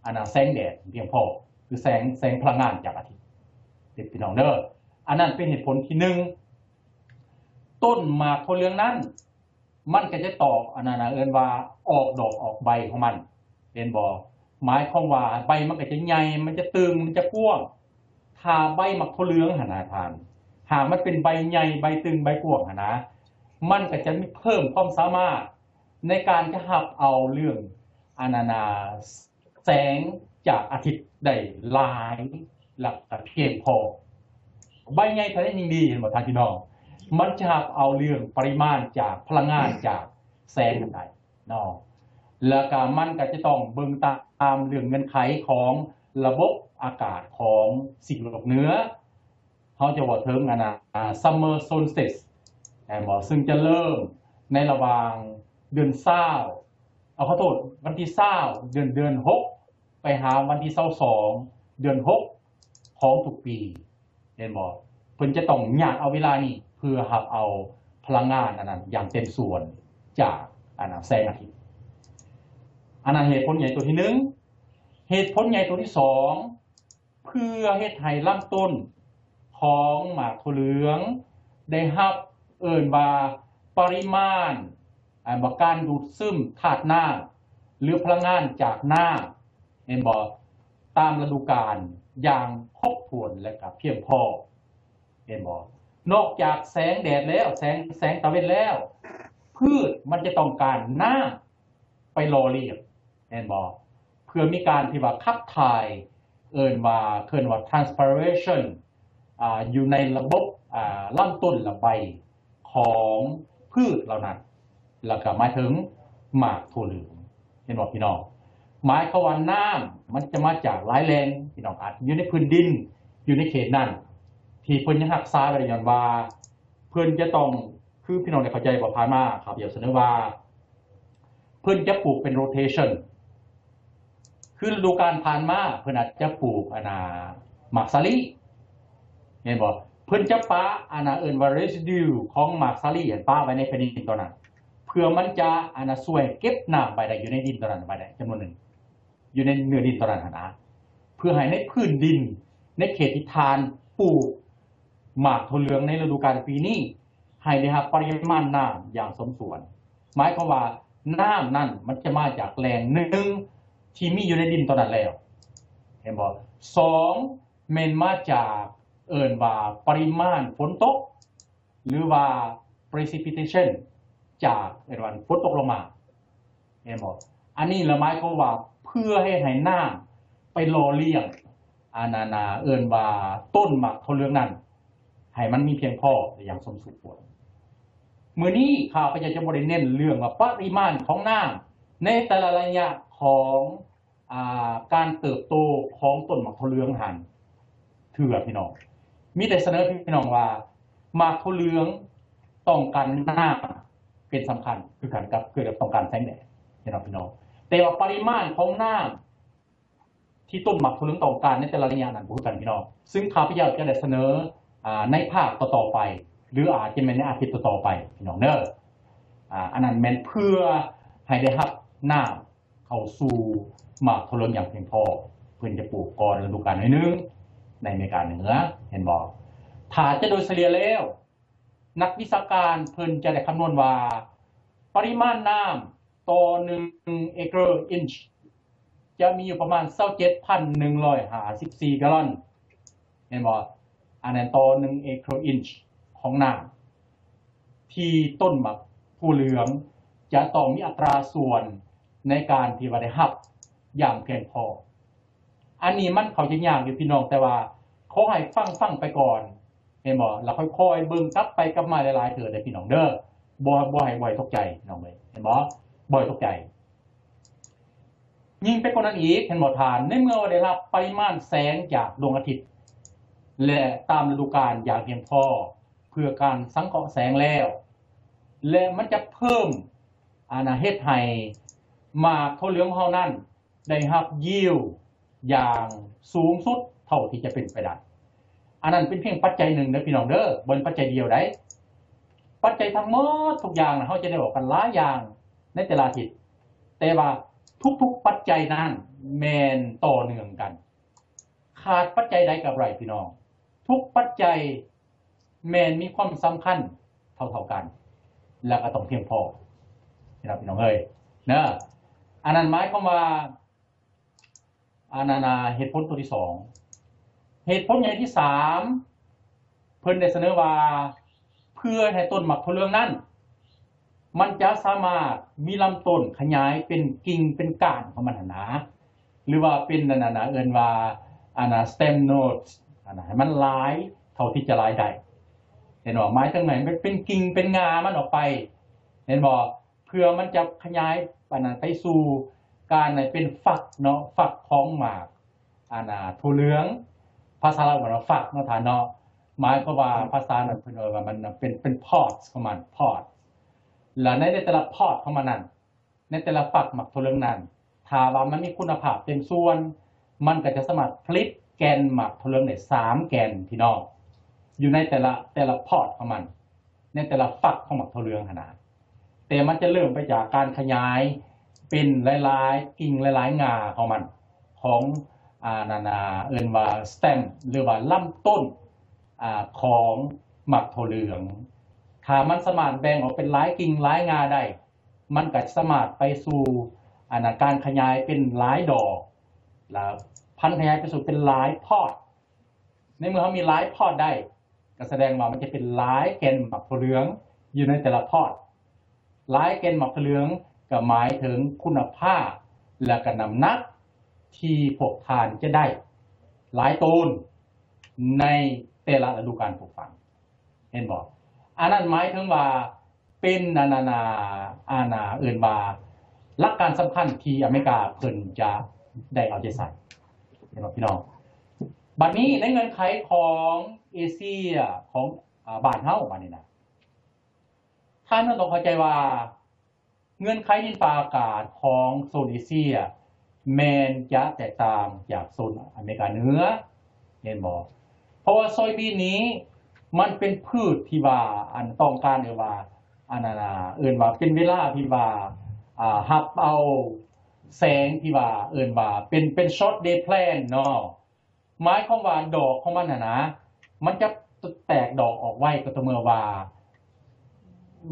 ອັນນະ ແສງແດດພຽງພໍ ຄືແສງ ແສງພະລັງງານຈາກອາທິດ ເດີພີ່ນ້ອງເດີ. ອັນນັ້ນເປັນເຫດຜົນທີໜຶ່ງ. ຕົ້ນໝາກຖົ່ວເຫຼືອງນັ້ນ ມັນກໍຈະຕອກ ອັນນັ້ນນະ ເອີ້ນວ່າອອກດອກອອກໃບຂອງມັນ ເຫັນບໍ່? ໝາຍຄວາມວ່າໃບມັນກໍຈະໃຫຍ່ ມັນຈະຕຶງ ມັນຈະກວ້າງ. ຖ້າໃບໝາກຖົ່ວເຫຼືອງຫັ້ນນະທ່ານ ຫາກມັນເປັນໃບໃຫຍ່ ໃບຕຶງ ໃບກວ້າງຫັ້ນນະ ມັນກໍຈະມີເພີ່ມຄວາມສາມາດໃນການຈະຮັບເອົາເລື່ອງ ອັນນັ້ນນະ ແສງຈາກອາທິດໄດ້ຫຼາຍ ແລ້ວກໍພຽງພໍ. ໃບໃຫຍ່ເທົ່າໃດຍິ່ງດີ ເຫັນບໍ່ທ່ານພີ່ນ້ອງ? ມັນຈະຮັບເອົາເລື່ອງປະລິມານຈາກພະລັງງານຈາກແສງນັ້ນໄດ້ເນາະ ແລ້ວກໍມັນກໍຈະຕ້ອງເບິ່ງຕາມເລື່ອງເງື່ອນໄຂຂອງລະບົບອາກາດຂອງຊີກໂລກເໜືອ. ເຮົາຈະເວົ້າເຖິງອັນນ່າ summer solstice ແມ່ນບໍ່ ຊຶ່ງຈະເລີ່ມໃນລະຫວ່າງເດືອນຊາວ ເອົາ ຂໍໂທດ ວັນທີຊາວ ເດືອນ ເດືອນຫົກ ໄປຫາວັນທີຊາວສອງ ເດືອນຫົກ ຂອງທຸກປີ ເຫັນບໍ່? ເພິ່ນຈະຕ້ອງຍາດເອົາເວລານີ້ເພື່ອຮັບເອົາພະລັງງານອັນນັ້ນຢ່າງເຕັມສ່ວນຈາກອັນນັ້ນແສງອາທິດ. ອັນນັ້ນເຫດຜົນໃຫຍ່ຕົວທີໜຶ່ງ. ເຫດຜົນໃຫຍ່ຕົວທີສອງ ເພື່ອເຮັດໃຫ້ລຳຕົ້ນຂອງໝາກຖົ່ວເຫຼືອງໄດ້ຮັບ ເອີ້ນວ່າປະລິມານ ອ່າ ການດູດຊຶມທາດນ້ຳ ຫຼື ພະລັງງານຈາກນ້ຳ ເຫັນບໍ່? ຕາມລະດູການຢ່າງຄົບຖ້ວນ ແລະ ກໍພຽງພໍ ເຫັນບໍ່? ນອກຈາກແສງແດດແລ້ວ ແສງ ແສງຕາເວັນແລ້ວ ພືດມັນຈະຕ້ອງການນ້ຳໄປຫຼໍ່ລ້ຽງ ເຫັນບໍ່? ເພື່ອມີການທີ່ວ່າຂັບຖ່າຍ ເອີ້ນວ່າ ເອີ້ນວ່າ transpiration ອ່າ ຢູ່ໃນລະບົບ ອ່າ ລຳຕົ້ນລະໃບຂອງພືດເຫຼົ່ານັ້ນ ແລ້ວກໍໝາຍເຖິງໝາກຖົ່ວເຫຼືອງ ເຫັນບໍ່ພີ່ນ້ອງ? ໝາຍຄວາມວ່ານ້ຳມັນຈະມາຈາກຫຼາຍແຫຼ່ງ ພີ່ນ້ອງ ອາດຢູ່ໃນພື້ນດິນ ຢູ່ໃນເຂດນັ້ນ ທີ່ເພິ່ນຍັງຮັກສາໄວ້ໄດ້ ຍ້ອນວ່າເພິ່ນຈະຕ້ອງ ຄືພີ່ນ້ອງໄດ້ເຂົ້າໃຈບໍ່? ຜ່ານມາຂ້າພະເຈົ້າສະເໜີວ່າ ເພິ່ນຈະປູກເປັນ rotation ຄືລະດູການຜ່ານມາ ເພິ່ນອາດຈະປູກອັນນ່າ ໝາກສາລີ ແມ່ນບໍ່? ເພິ່ນຈະປະອັນນ່າ ເອີ້ນວ່າ residue ຂອງໝາກສາລີຫັ້ນ ປະໄວ້ໃນແຜ່ນດິນຕົວນັ້ນ ເພື່ອມັນຈະອັນນ່າ ຊ່ວຍເກັບນ້ຳໄວ້ໄດ້ ຢູ່ໃນດິນຕົວນັ້ນໄວ້ໄດ້ຈຳນວນໜຶ່ງ ຢູ່ໃນເນື້ອດິນຕົວນັ້ນຫັ້ນນະ ເພື່ອໃຫ້ໃນພື້ນດິນ ໃນເຂດທີ່ທ່ານປູກໝາກຖົ່ວເຫຼືອງໃນລະດູການປີນີ້ ໃຫ້ໄດ້ຮັບປະລິມານນ້ຳຢ່າງສົມສ່ວນ. ໝາຍຄວາມວ່ານ້ຳນັ້ນມັນຈະມາຈາກແຫຼ່ງໜຶ່ງທີ່ມີຢູ່ໃນດິນຕອນນັ້ນແລ້ວ ເຫັນບໍ່? ສອງ ແມ່ນມາຈາກ ເອີ້ນວ່າປະລິມານຝົນຕົກ ຫຼືວ່າ precipitation ຈາກ ເອີ້ນວ່າຝົນຕົກລົງມາ ເຫັນບໍ່? ອັນນີ້ລະໝາຍຄວາມວ່າເພື່ອເຮັດໃຫ້ນ້ຳໄປຫຼໍ່ລ້ຽງ ອັນນັ້ນນະ ເອີ້ນວ່າຕົ້ນໝາກຖົ່ວເຫຼືອງນັ້ນ ໃຫ້ມັນມີພຽງພໍ ແລະ ຢ່າງສົມສົມຄວນ. ມື້ນີ້ຂ້າພະເຈົ້າຈະບໍ່ໄດ້ເນັ້ນເລື່ອງວ່າປະລິມານຂອງນ້ຳໃນແຕ່ລະໄລຍະຂອງ ອ່າ ການເຕີບໂຕຂອງຕົ້ນໝາກຖົ່ວເຫຼືອງຫັ້ນເທື່ອ ພີ່ນ້ອງ. ມີແຕ່ສະເໜີພີ່ນ້ອງວ່າ ໝາກຖົ່ວເຫຼືອງຕ້ອງການນ້ຳເປັນສຳຄັນຄືກັນກັບ ຄືກັບຕ້ອງການແສງແດດ ເຫັນບໍ່ພີ່ນ້ອງ? ແຕ່ວ່າປະລິມານຂອງນ້ຳ ທີ່ຕົ້ນໝາກຖົ່ວເຫຼືອງຕ້ອງການໃນແຕ່ລະໄລຍະນັ້ນບໍ່ຄືກັນພີ່ນ້ອງ, ຊຶ່ງຂ້າພະເຈົ້າຈະໄດ້ສະເໜີ ອ່າ ໃນພາກຕໍ່ໆໄປ ຫຼືອາດຈະແມ່ນໃນອາທິດຕໍ່ໆໄປພີ່ນ້ອງເດີ. ອ່າ ອັນນັ້ນແມ່ນເພື່ອໃຫ້ໄດ້ຮັບນ້ຳເຂົ້າສູ່ໝາກຖົ່ວເຫຼືອງຢ່າງພຽງພໍ, ເພິ່ນຈະປູກກ່ອນລະດູການໜ້ອຍໜຶ່ງໃນອາເມລິກາເໜືອ ເຫັນບໍ່? ຖ້າຈະໂດຍສະເລ່ຍແລ້ວ ນັກວິຊາການເພິ່ນຈະໄດ້ຄຳນວນວ່າ ປະລິມານນ້ຳຕໍ່ໜຶ່ງ acre inch ຈະມີຢູ່ປະມານ ຊາວເຈັດພັນໜຶ່ງຮ້ອຍຫ້າສິບສີ່ກາລອນ ແມ່ນບໍ່? ອັນນັ້ນຕໍ່ໜຶ່ງ acre inch ຂອງນ້ຳ ທີ່ຕົ້ນໝາກຖົ່ວເຫຼືອງຈະຕ້ອງມີອັດຕາສ່ວນໃນການທີ່ວ່າໄດ້ຮັບຢ່າງພຽງພໍ. ອັນນີ້ມັນເຂົ້າໃຈຍາກຢູ່ພີ່ນ້ອງ, ແຕ່ວ່າຂໍໃຫ້ຟັງ ຟັງໄປກ່ອນ ເຫັນບໍ່? ແລ້ວຄ່ອຍໆເບິ່ງກັບໄປກັບມາຫຼາຍໆເທື່ອເດີພີ່ນ້ອງເດີ. ບໍ່ ບໍ່ໃຫ້ ບໍ່ໃຫ້ຕົກໃຈພີ່ນ້ອງເອີຍ ເຫັນບໍ່? ບໍ່ໃຫ້ຕົກໃຈ. ຍິ່ງໄປກວ່ານັ້ນອີກ ເຫັນບໍ່ທ່ານ? ໃນເມື່ອວ່າໄດ້ຮັບປະລິມານແສງຈາກດວງອາທິດ ແລະ ຕາມລະດູການຢ່າງພຽງພໍ ເພື່ອການສັງເຄາະແສງແລ້ວ ແລະ ມັນຈະເພີ່ມ ອັນນະ ເຮັດໃຫ້ໝາກຖົ່ວເຫຼືອງຂອງເຮົານັ້ນ ໄດ້ຮັບ yield ຢ່າງສູງສຸດເທົ່າທີ່ຈະເປັນໄປໄດ້. ອັນນັ້ນເປັນພຽງປັດໄຈໜຶ່ງເດີພີ່ນ້ອງເດີ, ບໍ່ແມ່ນປັດໄຈດຽວໃດ. ປັດໄຈທັງໝົດທຸກຢ່າງນະ ເຮົາຈະໄດ້ເວົ້າກັນຫຼາຍຢ່າງໃນແຕ່ລະອາທິດ, ແຕ່ວ່າທຸກໆປັດໄຈນັ້ນແມ່ນຕໍ່ເນື່ອງກັນ. ຂາດປັດໄຈໃດກໍບໍ່ໄດ້ພີ່ນ້ອງ. ທຸກປັດໄຈ ແມ່ນມີຄວາມສຳຄັນເທົ່າໆກັນ ແລ້ວກໍຕ້ອງພຽງພໍ ເຫັນບໍ່ພີ່ນ້ອງເອີຍ ເນາະ. ອັນນັ້ນໝາຍຄວາມວ່າ ອັນນັ້ນນະ ເຫດຜົນຕົວທີສອງ. ເຫດຜົນໃຫຍ່ທີສາມ ເພິ່ນໄດ້ສະເໜີວ່າ ເພື່ອໃຫ້ຕົ້ນໝາກຖົ່ວເຫຼືອງນັ້ນ ມັນຈະສາມາດມີລຳຕົ້ນຂະຫຍາຍເປັນກິ່ງເປັນກ້ານຂອງມັນຫັ້ນນະ ຫຼືວ່າເປັນອັນນັ້ນນະ ເອີ້ນວ່າ ອັນນະ stem nodes ອັນນະ ໃຫ້ມັນຫຼາຍເທົ່າທີ່ຈະຫຼາຍໄດ້ ເຫັນບໍ່? ໝາຍເຖິງໃຫ້ມັນເປັນກິ່ງເປັນງ່າມັນອອກໄປ ເຫັນບໍ່? ເພື່ອມັນຈະຂະຫຍາຍອັນນັ້ນໄປສູ່ການໃຫ້ເປັນຝັກເນາະ, ຝັກຂອງໝາກ ອັນນະ ຖົ່ວເຫຼືອງ ພາສາລາວເອີ້ນວ່າຝັກເນາະທ່ານເນາະ. ໝາຍຄວາມວ່າພາສານັ້ນເພິ່ນເອີ້ນວ່າມັນເປັນ ເປັນ parts ຂອງມັນ parts ແລະໃນ ໃນແຕ່ລະ part ຂອງມັນນັ້ນ ໃນແຕ່ລະຝັກໝາກຖົ່ວເຫຼືອງນັ້ນ ຖ້າວ່າມັນມີຄຸນນະພາບເຕັມສ່ວນ ມັນກໍຈະສາມາດຜະລິດແກ່ນໝາກຖົ່ວເຫຼືອງໄດ້ສາມແກ່ນ ພີ່ນ້ອງ ຢູ່ໃນແຕ່ລະ ແຕ່ລະ part ຂອງມັນ ໃນແຕ່ລະຝັກຂອງໝາກຖົ່ວເຫຼືອງຫັ້ນນະ. ແຕ່ມັນຈະເລີ່ມໄປຈາກການຂະຫຍາຍເປັນຫຼາຍໆກິ່ງ ຫຼາຍໆງ່າຂອງມັນ ຂອງ ອ່າ ນັ້ນນະ ເອີ້ນວ່າ stem ຫຼືວ່າລຳຕົ້ນ ອ່າ ຂອງໝາກຖົ່ວເຫຼືອງ. ຖ້າມັນສາມາດແບ່ງອອກເປັນຫຼາຍກິ່ງຫຼາຍງ່າໄດ້ ມັນກໍສາມາດໄປສູ່ ອັນນະ ການຂະຫຍາຍເປັນຫຼາຍດອກ ແລະ ພັນຂະຫຍາຍໄປສູ່ເປັນຫຼາຍ part. ໃນເມື່ອເຮົາມີຫຼາຍ part ໄດ້ ກໍສະແດງວ່າມັນຈະເປັນຫຼາຍແກ່ນໝາກຖົ່ວເຫຼືອງຢູ່ໃນແຕ່ລະ part. ຫຼາຍແກ່ນໝາກຖົ່ວເຫຼືອງກໍໝາຍເຖິງຄຸນນະພາບ ແລະກໍນ້ຳໜັກທີ່ພວກທ່ານຈະໄດ້ຫຼາຍໂຕນໃນແຕ່ລະລະດູການປູກຝັງ. ເຫັນບໍ່? ອັນນັ້ນໝາຍເຖິງວ່າເປັນ ອັນນັ້ນນະ ອັນນະ ເອີ້ນວ່າຫຼັກການສຳຄັນທີ່ອາເມລິກາເພິ່ນຈະໄດ້ເອົາໃຈໃສ່. ເຫັນບໍ່ພີ່ນ້ອງ? ບັດນີ້ໃນເງື່ອນໄຂຂອງເອເຊຍ ຂອງ ອາ ບ້ານເຮົາ ບັດນີ້ນະ ທ່ານຕ້ອງເຂົ້າໃຈວ່າເງື່ອນໄຂດິນຟ້າອາກາດຂອງໂຊນເອເຊຍ ແມ່ນຈະແຕກຕ່າງຈາກໂຊນອາເມລິກາເໜືອ ເຫັນບໍ່? ເພາະວ່າໂຊຍບີນນີ້ມັນເປັນພືດທີ່ວ່າ ອັນ ຕ້ອງການ ເອີ້ນວ່າ ອັນນັ້ນນະ ເອີ້ນວ່າເປັນເວລາທີ່ວ່າ ອາ ຮັບເອົາແສງທີ່ວ່າ ເອີ້ນວ່າເປັນ ເປັນ short day plant ເນາະ. ໝາຍຄວາມວ່າດອກຂອງມັນຫັ້ນນະ ມັນຈະແຕກດອກອອກໄວກໍຕໍ່ເມື່ອວ່າ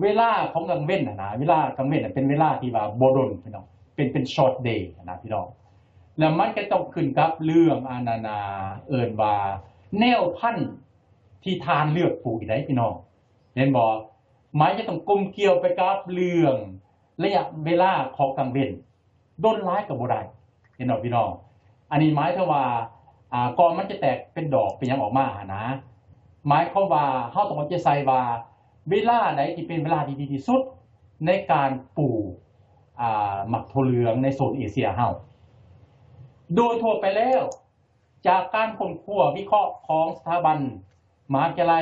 ເວລາຂອງກາງເວັນຫັ້ນນະ ເວລາກາງເວັນນະ ເປັນເວລາທີ່ວ່າບໍ່ດົນ ພີ່ນ້ອງ ເປັນ ເປັນ short day ຫັ້ນນະ ພີ່ນ້ອງ. ແລ້ວມັນກໍຕ້ອງຂຶ້ນກັບເລື່ອງ ອັນນັ້ນນະ ເອີ້ນວ່າແນວພັນທີ່ທ່ານເລືອກປູກອີກໃດ໋ ພີ່ນ້ອງ ເຫັນບໍ່? ມັນຈະຕ້ອງກົມກ່ຽວໄປກັບເລື່ອງໄລຍະເວລາຂອງກາງເວັນ. ດົນຫຼາຍກໍບໍ່ໄດ້ ເຫັນບໍ່ພີ່ນ້ອງ? ອັນນີ້ໝາຍເຖິງວ່າ ອ່າ ກ່ອນມັນຈະແຕກເປັນດອກເປັນຫຍັງອອກມາຫັ້ນນະ ໝາຍຄວາມວ່າເຮົາຕ້ອງເອົາໃຈໃສ່ວ່າ ເວລາໃດທີ່ເປັນເວລາທີ່ດີທີ່ສຸດ ໃນການປູກ ອ່າ ໝາກຖົ່ວເຫຼືອງໃນໂຊນເອເຊຍເຮົາ. ໂດຍທົ່ວໄປແລ້ວ ຈາກການຄົ້ນຄວ້າວິເຄາະຂອງສະຖາບັນມະຫາວິທະຍາໄລ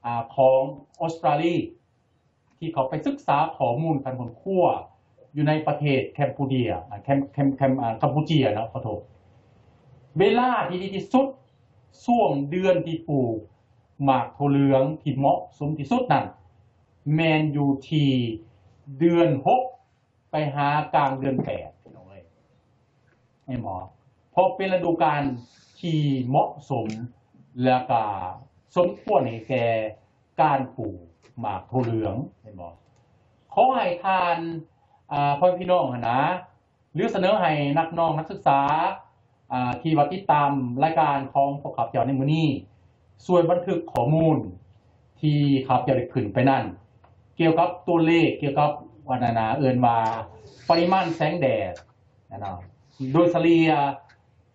ອ່າ ຂອງອົດສະຕຣາລີ ທີ່ເຂົາໄປສຶກສາຂໍ້ມູນການຄົ້ນຄວ້າຢູ່ໃນປະເທດແຄມປູເຈຍ ແຄມ ແຄມ ແຄມ ກຳປູເຈຍເນາະ ຂໍໂທດ. ເວລາທີ່ດີທີ່ສຸດ ຊ່ວງເດືອນທີ່ປູກໝາກຖົ່ວເຫຼືອງທີ່ເໝາະສົມທີ່ສຸດນັ້ນ ແມ່ນຢູ່ທີ່ເດືອນຫົກ ໄປຫາກາງເດືອນແປດ ພີ່ນ້ອງເອີຍ ແມ່ນບໍ່? ເພາະເປັນລະດູການທີ່ເໝາະສົມ ແລ້ວກະສົມຄວນໃຫ້ແກ່ການປູກໝາກຖົ່ວເຫຼືອງ ແມ່ນບໍ່? ຂໍໃຫ້ທ່ານ ອ່າ ພໍ່ແມ່ພີ່ນ້ອງຫັ້ນນະ ຫຼືສະເໜີໃຫ້ນັກ ນ້ອງນັກສຶກສາ ອ່າ ທີ່ວ່າຕິດຕາມລາຍການຂອງພວກຂ້າພະເຈົ້າໃນມື້ນີ້ ຊ່ວຍບັນທຶກຂໍ້ມູນທີ່ຂ້າພະເຈົ້າໄດ້ຂຶ້ນໄປນັ້ນ ກ່ຽວກັບຕົວເລກ ກ່ຽວກັບ ອັນນັ້ນນະ ເອີ້ນວ່າປະລິມານແສງແດດນະ ໂດຍສະເລ່ຍ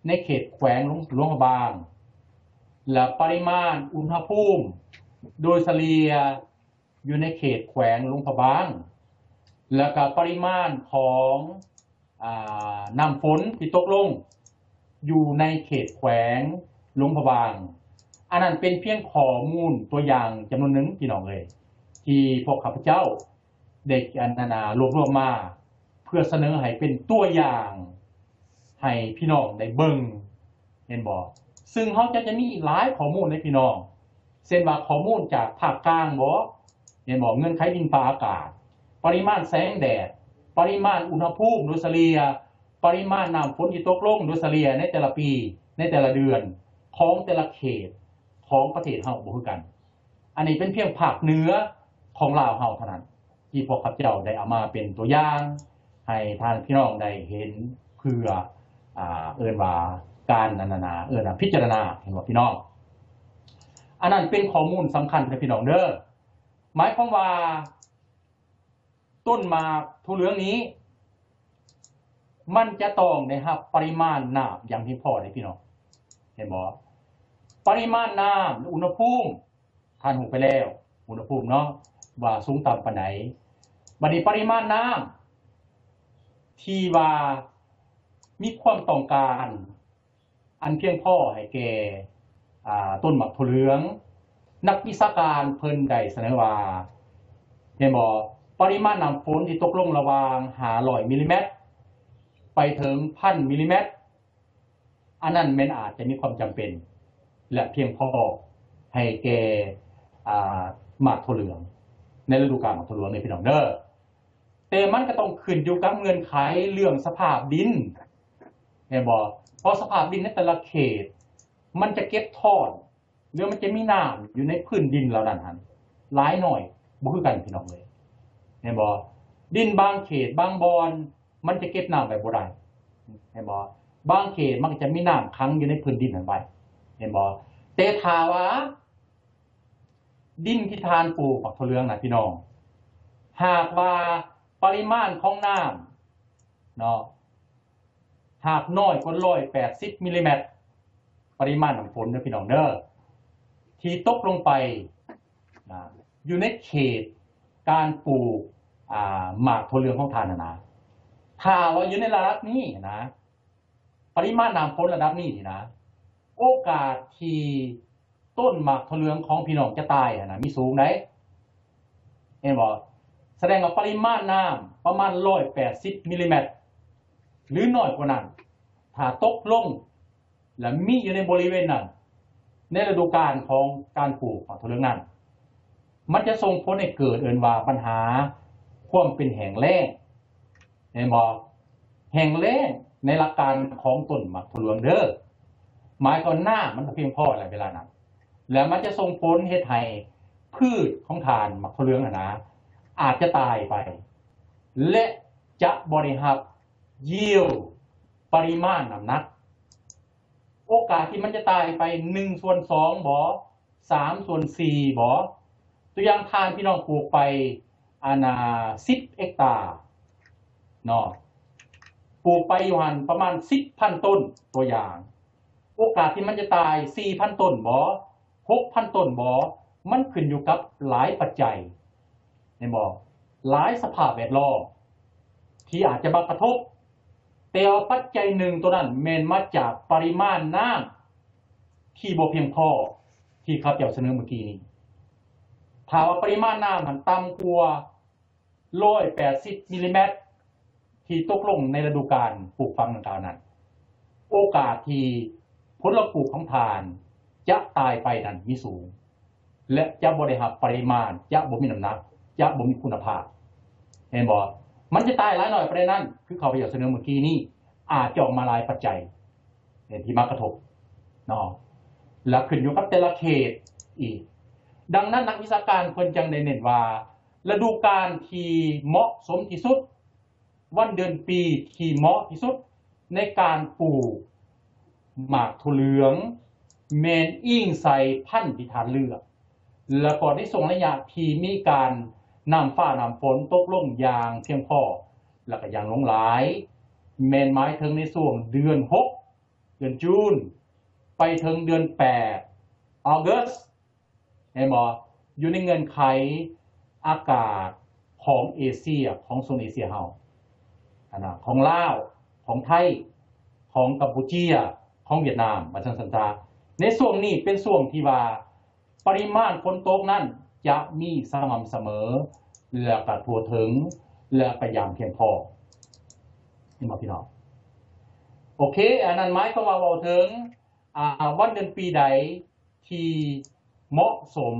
ໃນເຂດແຂວງຫຼວງ ຫຼວງພະບາງ ແລະ ປະລິມານອຸນຫະພູມໂດຍສະເລ່ຍ ຢູ່ໃນເຂດແຂວງຫຼວງພະບາງ ແລ້ວກະປະລິມານຂອງ ອາ ນ້ຳຝົນທີ່ຕົກລົງຢູ່ໃນເຂດແຂວງຫຼວງພະບາງ. ອັນນັ້ນເປັນພຽງຂໍ້ມູນຕົວຢ່າງຈຳນວນໜຶ່ງ ພີ່ນ້ອງເອີຍ ທີ່ພວກຂ້າພະເຈົ້າໄດ້ ອັນນັ້ນນະ ລວບລວມມາ ເພື່ອສະເໜີໃຫ້ເປັນຕົວຢ່າງໃຫ້ພີ່ນ້ອງໄດ້ເບິ່ງ ເຫັນບໍ່? ຊຶ່ງເຮົາຈະ ຈະມີອີກຫຼາຍຂໍ້ມູນເດ້ພີ່ນ້ອງ ເຊັ່ນວ່າຂໍ້ມູນຈາກພາກກາງບໍ ເຫັນບໍ່? ເງື່ອນໄຂດິນຟ້າອາກາດ, ປະລິມານແສງແດດ, ປະລິມານອຸນຫະພູມໂດຍສະເລ່ຍ, ປະລິມານນ້ຳຝົນທີ່ຕົກລົງໂດຍສະເລ່ຍໃນແຕ່ລະປີ, ໃນແຕ່ລະເດືອນ ຂອງແຕ່ລະເຂດຂອງປະເທດເຮົາບໍ່ຄືກັນ. ອັນນີ້ເປັນພຽງພາກເໜືອຂອງລາວເຮົາເທົ່ານັ້ນ ທີ່ພວກຂ້າພະເຈົ້າໄດ້ເອົາມາເປັນຕົວຢ່າງໃຫ້ທ່ານພີ່ນ້ອງໄດ້ເຫັນເພື່ອ ອ່າ ເອີ້ນວ່າການ ອັນນັ້ນນະ ເອີ້ນວ່າພິຈາລະນາ ເຫັນບໍ່ພີ່ນ້ອງ? ອັນນັ້ນເປັນຂໍ້ມູນສຳຄັນເດີພີ່ນ້ອງເດີ. ໝາຍຄວາມວ່າ ຕົ້ນໝາກຖົ່ວເຫຼືອງນີ້ ມັນຈະຕ້ອງໄດ້ຮັບປະລິມານນ້ຳຢ່າງພຽງພໍເດ້ພີ່ນ້ອງ ເຫັນບໍ່? ປະລິມານນ້ຳ ອຸນຫະພູມ ທ່ານຮູ້ໄປແລ້ວ ອຸນຫະພູມເນາະ ວ່າສູງຕ່ຳປານໃດ. ບັດນີ້ປະລິມານນ້ຳທີ່ວ່າມີຄວາມຕ້ອງການ ອັນພຽງພໍໃຫ້ແກ່ ອ່າ ຕົ້ນໝາກຖົ່ວເຫຼືອງ, ນັກວິຊາການເພິ່ນໄດ້ສະເໜີວ່າ ເຫັນບໍ່ ປະລິມານນ້ຳຝົນທີ່ຕົກລົງລະຫວ່າງຫ້າຮ້ອຍມິລລີແມັດໄປເຖິງພັນມິລລີແມັດ ອັນນັ້ນແມ່ນອາດຈະມີຄວາມຈຳເປັນ ແລະ ພຽງພໍໃຫ້ແກ່ ອ່າ ໝາກຖົ່ວເຫຼືອງ ໃນລະດູການໝາກຖົ່ວເຫຼືອງເດີພີ່ນ້ອງເດີ. ແຕ່ມັນກໍຕ້ອງຂຶ້ນຢູ່ກັບເງື່ອນໄຂເລື່ອງສະພາບດິນ ແມ່ນບໍ່? ເພາະສະພາບດິນໃນແຕ່ລະເຂດ ມັນຈະເກັບທ້ອນ ຫຼືມັນຈະມີນ້ຳຢູ່ໃນພື້ນດິນເຫຼົ່ານັ້ນຫັ້ນ ຫຼາຍໜ້ອຍບໍ່ຄືກັນພີ່ນ້ອງເອີຍ ແມ່ນບໍ່? ດິນບາງເຂດບາງບ່ອນ ມັນຈະເກັບນ້ຳໄວ້ບໍ່ໄດ້ ແມ່ນບໍ່? ບາງເຂດມັນກໍຈະມີນ້ຳຂັງຢູ່ໃນພື້ນດິນຫັ້ນໄວ້ ແມ່ນບໍ່? ແຕ່ຖ້າວ່າ ດິນທີ່ທ່ານປູກໝາກຖົ່ວເຫຼືອງນະພີ່ນ້ອງ ຫາກວ່າປະລິມານຂອງນ້ຳເນາະ ຫາກນ້ອຍກວ່າຮ້ອຍແປດສິບມິລລີແມັດ ປະລິມານນ້ຳຝົນເດີພີ່ນ້ອງເດີ ທີ່ຕົກລົງໄປນະ ຢູ່ໃນເຂດການປູກ ອ່າ ໝາກຖົ່ວເຫຼືອງຂອງທ່ານຫັ້ນນະ ຖ້າວ່າຢູ່ໃນລະດັບນີ້ນະ ປະລິມານນ້ຳຝົນລະດັບນີ້ນີ້ນະ ໂອກາດທີ່ຕົ້ນໝາກຖົ່ວເຫຼືອງຂອງພີ່ນ້ອງຈະຕາຍຫັ້ນນະ ມີສູງໃດ໋ ເຫັນບໍ່? ສະແດງວ່າປະລິມານນ້ຳປະມານຮ້ອຍແປດສິບມິລລີແມັດ ຫຼື ໜ້ອຍກວ່ານັ້ນ ຖ້າຕົກລົງ ແລະ ມີຢູ່ໃນບໍລິເວນນັ້ນ ໃນລະດູການຂອງການປູກໝາກຖົ່ວເຫຼືອງນັ້ນ ມັນຈະສົ່ງຜົນໃຫ້ເກີດ ເອີ້ນວ່າບັນຫາຄວາມເປັນແຫ້ງແລ້ງ ເຫັນບໍ່? ແຫ້ງແລ້ງໃນຫຼັກການຂອງຕົ້ນໝາກຖົ່ວເຫຼືອງເດີ ໝາຍຄວາມວ່ານ້ຳມັນບໍ່ພຽງພໍແລ້ວເວລານັ້ນ ແລະ ມັນຈະສົ່ງຜົນເຮັດໃຫ້ພືດຂອງທ່ານໝາກຖົ່ວເຫຼືອງຫັ້ນນະ ອາດຈະຕາຍໄປ ແລະ ຈະບໍ່ໄດ້ຮັບ yield ປະລິມານນ້ຳໜັກ ໂອກາດທີ່ມັນຈະຕາຍໄປໜຶ່ງສ່ວນສອງບໍ ສາມສ່ວນສີ່ບໍ ຕົວຢ່າງທ່ານພີ່ນ້ອງປູກໄປ ອັນນາ ສິບເຮັກຕາເນາະ ປູກໄປຢູ່ຫັ້ນປະມານສິບພັນຕົ້ນ ຕົວຢ່າງ ໂອກາດທີ່ມັນຈະຕາຍສີ່ພັນຕົ້ນບໍ ຫົກພັນຕົ້ນບໍ ມັນຂຶ້ນຢູ່ກັບຫຼາຍປັດໄຈ ແມ່ນບໍ່? ຫຼາຍສະພາບແວດລ້ອມທີ່ອາດຈະມາກະທົບ ແຕ່ວ່າປັດໄຈໜຶ່ງໂຕນັ້ນແມ່ນມາຈາກປະລິມານນ້ຳທີ່ບໍ່ພຽງພໍ ທີ່ຂ້າພະເຈົ້າສະເໜີເມື່ອກີ້ນີ້ ຖ້າວ່າປະລິມານນ້ຳຫັ້ນຕ່ຳກວ່າ ຮ້ອຍແປດສິບມິລລີແມັດ ທີ່ຕົກລົງໃນລະດູການປູກຝັງດັ່ງກ່າວນັ້ນ ໂອກາດທີ່ຜົນລະປູກຂອງທ່ານຈະຕາຍໄປນັ້ນມີສູງ ແລະ ຈະບໍ່ໄດ້ຮັບປະລິມານ ຈະບໍ່ມີນ້ຳໜັກ ຈະບໍ່ມີຄຸນນະພາບ ເຫັນບໍ່? ມັນຈະຕາຍຫຼາຍໜ້ອຍປານໃດນັ້ນ ຄືຂ້າພະເຈົ້າສະເໜີເມື່ອກີ້ນີ້ ອາດຈະອອກມາຫຼາຍປັດໄຈ ເອີ ທີ່ມາກະທົບເນາະ ແລະ ຂຶ້ນຢູ່ກັບແຕ່ລະເຂດອີກ. ດັ່ງນັ້ນ ນັກວິຊາການເພິ່ນຈຶ່ງໄດ້ເນັ້ນວ່າ ລະດູການທີ່ເໝາະສົມທີ່ສຸດ, ວັນເດືອນປີທີ່ເໝາະທີ່ສຸດໃນການປູກໝາກຖົ່ວເຫຼືອງ ແມ່ນອີງໃສ່ພັນທີ່ທ່ານເລືອກ ແລ້ວກໍໃນຊ່ວງໄລຍະທີ່ມີການນ້ຳຟ້ານ້ຳຝົນຕົກລົງຢ່າງພຽງພໍ ແລ້ວກໍຢ່າງຫຼວງຫຼາຍ ແມ່ນໝາຍເຖິງໃນຊ່ວງເດືອນຫົກ ເດືອນຈູນ ໄປເຖິງເດືອນແປດ August ແມ່ນບໍ່? ຢູ່ໃນເງື່ອນໄຂອາກາດຂອງເອເຊຍ ຂອງໂຊນເອເຊຍເຮົາ ອັນນະ ຂອງລາວ ຂອງໄທ ຂອງກຳປູເຈຍ ຂອງຫວຽດນາມ ວ່າຊັ້ນຊະ. ໃນຊ່ວງນີ້ເປັນຊ່ວງທີ່ວ່າ ປະລິມານຝົນຕົກນັ້ນຈະມີສະໝ່ຳສະເໝີ ແລ້ວກະທົ່ວເຖິງ ແລ້ວກະຢ່າງພຽງພໍ ເຫັນບໍ່ພີ່ນ້ອງ? ໂອເຄ ອັນນັ້ນໝາຍຄວາມວ່າເວົ້າເຖິງ ອ່າ ວັນເດືອນປີໃດທີ່ເໝາະສົມ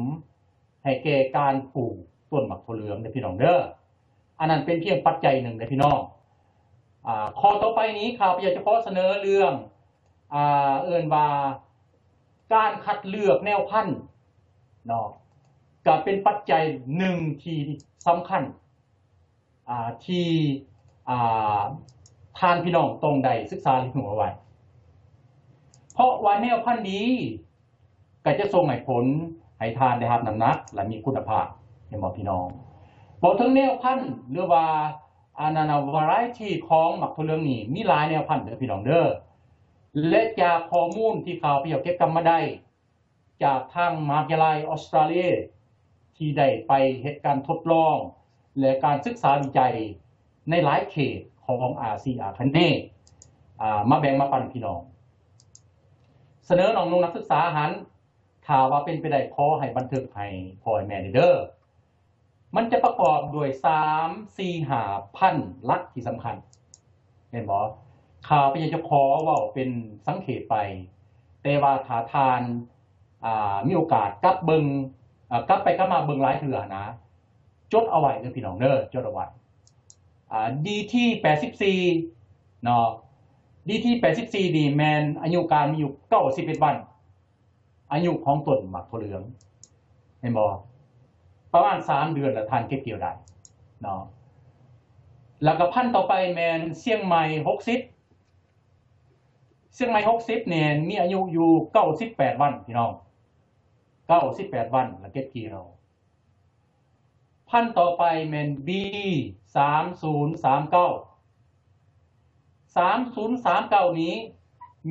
ໃຫ້ແກ່ການປູກຕົ້ນໝາກຖົ່ວເຫຼືອງເດີພີ່ນ້ອງເດີ. ອັນນັ້ນເປັນພຽງປັດໄຈໜຶ່ງເດີພີ່ນ້ອງ. ອ່າ ຂໍ້ຕໍ່ໄປນີ້ ຂ້າພະເຈົ້າຈະຂໍສະເໜີເລື່ອງ ອ່າ ເອີ້ນວ່າ ການຄັດເລືອກແນວພັນເນາະ ກະເປັນປັດໄຈໜຶ່ງທີ່ສຳຄັນ ອ່າ ທີ່ ອ່າ ທ່ານພີ່ນ້ອງຕ້ອງໄດ້ສຶກສາຮຽນຮູ້ເອົາໄວ້ ເພາະວ່າແນວພັນດີ ກໍຈະສົ່ງໃຫ້ຜົນໃຫ້ທ່ານໄດ້ຮັບນ້ຳໜັກ ແລະ ມີຄຸນນະພາບ ເຫັນບໍ່ພີ່ນ້ອງ? ເວົ້າເຖິງແນວພັນ ຫຼືວ່າ ອັນນັ້ນນະ variety ຂອງໝາກຖົ່ວເຫຼືອງນີ້ ມີຫຼາຍແນວພັນເດີພີ່ນ້ອງເດີ ແລະ ຈາກຂໍ້ມູນທີ່ຂ້າພະເຈົ້າເກັບກຳມາໄດ້ ຈາກທາງມະຫາວິທະຍາໄລອອສເຕຣເລຍ ທີ່ໄດ້ໄປເຮັດການທົດລອງ ແລະ ການສຶກສາວິໄຈໃນຫຼາຍເຂດຂອງອາຊີອາຄະເນ ອ່າ ມາແບ່ງມາປັນພີ່ນ້ອງ. ສະເໜີນ້ອງໆນັກສຶກສາຫັ້ນ ຖ້າວ່າເປັນໄປໄດ້ ຂໍໃຫ້ບັນທຶກໃຫ້ພໍ່ໃຫ້ແມ່ເດີ. ມັນຈະປະກອບດ້ວຍສາມ ສີ່ ຫ້າພັນຫຼັກທີ່ສຳຄັນ ແມ່ນບໍ່? ຂ້າພະເຈົ້າຈະຂໍເວົ້າເປັນສັງເຂບໄປ, ແຕ່ວ່າຖ້າທ່ານ ອ່າ ມີໂອກາດກັບເບິ່ງ ເອີ ກັບໄປກັບມາເບິ່ງຫຼາຍເທື່ອນະ, ຈົດເອົາໄວ້ເດີພີ່ນ້ອງເດີ, ຈົດເອົາໄວ້. ອ່າ ດີທີ ແປດສິບສີ່ ເນາະ, ດີທີ ແປດສິບສີ່ ນີ້ແມ່ນອາຍຸການມີຢູ່ ເກົ້າສິບເອັດ ວັນ. ອາຍຸຂອງຕົ້ນໝາກຖົ່ວເຫຼືອງ ເຫັນບໍ່? ປະມານສາມເດືອນລະທ່ານເກັບກ່ຽວໄດ້ເນາະ. ແລ້ວກໍພັນຕໍ່ໄປແມ່ນຊຽງໃໝ່ ຫົກສິບ, ຊຽງໃໝ່ ຫົກສິບ ນີ້ມີອາຍຸຢູ່ ເກົ້າສິບແປດ ວັນ ພີ່ນ້ອງ, ເກົ້າສິບແປດ ວັນລະເກັບກ່ຽວ. ພັນຕໍ່ໄປແມ່ນ ບີ ສາມສູນສາມເກົ້າ, ສາມສູນສາມເກົ້ານີ້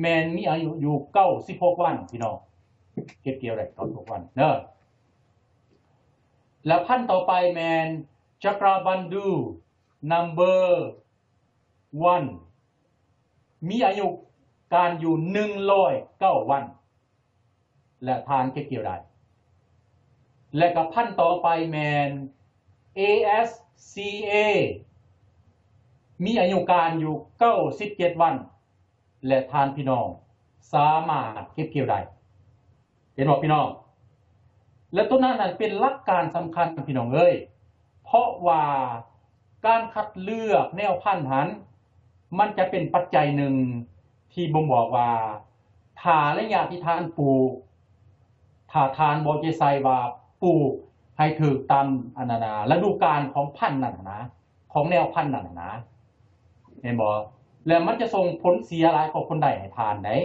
ແມ່ນມີອາຍຸຢູ່ ເກົ້າສິບຫົກ ວັນ ພີ່ນ້ອງ, ເກັບກ່ຽວໄດ້ ເກົ້າສິບຫົກ ວັນເດີ. ແລ້ວພັນຕໍ່ໄປແມ່ນ ຈັກຣະບັນດູ ນຳເບີ ວັນ ມີອາຍຸການຢູ່ ໜຶ່ງຮ້ອຍເກົ້າ ວັນ ແລະທ່ານເກັບກ່ຽວໄດ້. ແລະກໍພັນຕໍ່ໄປແມ່ນ ເອເອສຊີເອ ມີອາຍຸການຢູ່ ເກົ້າສິບເຈັດ ວັນ ແລະທ່ານພີ່ນ້ອງສາມາດເກັບກ່ຽວໄດ້. ເຫັນບໍ່ພີ່ນ້ອງ? ແລະໂຕນັ້ນນັ້ນເປັນຫຼັກການສຳຄັນພີ່ນ້ອງເອີຍ, ເພາະວ່າການຄັດເລືອກແນວພັນຫັ້ນ ມັນຈະເປັນປັດໄຈໜຶ່ງທີ່ບົ່ງບອກວ່າ ຖ້າໄລຍະທີ່ທ່ານປູກ, ຖ້າທ່ານບໍ່ເອົາໃຈໃສ່ວ່າປູກໃຫ້ຖືກຕາມ ອັນນັ້ນນະ ລະດູການຂອງພັນນັ້ນນະ, ຂອງແນວພັນນັ້ນນະ, ເຫັນບໍ່? ແລະມັນຈະສົ່ງຜົນເສຍຫຼາຍກວ່າຜົນໄດ້ໃຫ້ທ່ານໄດ໋.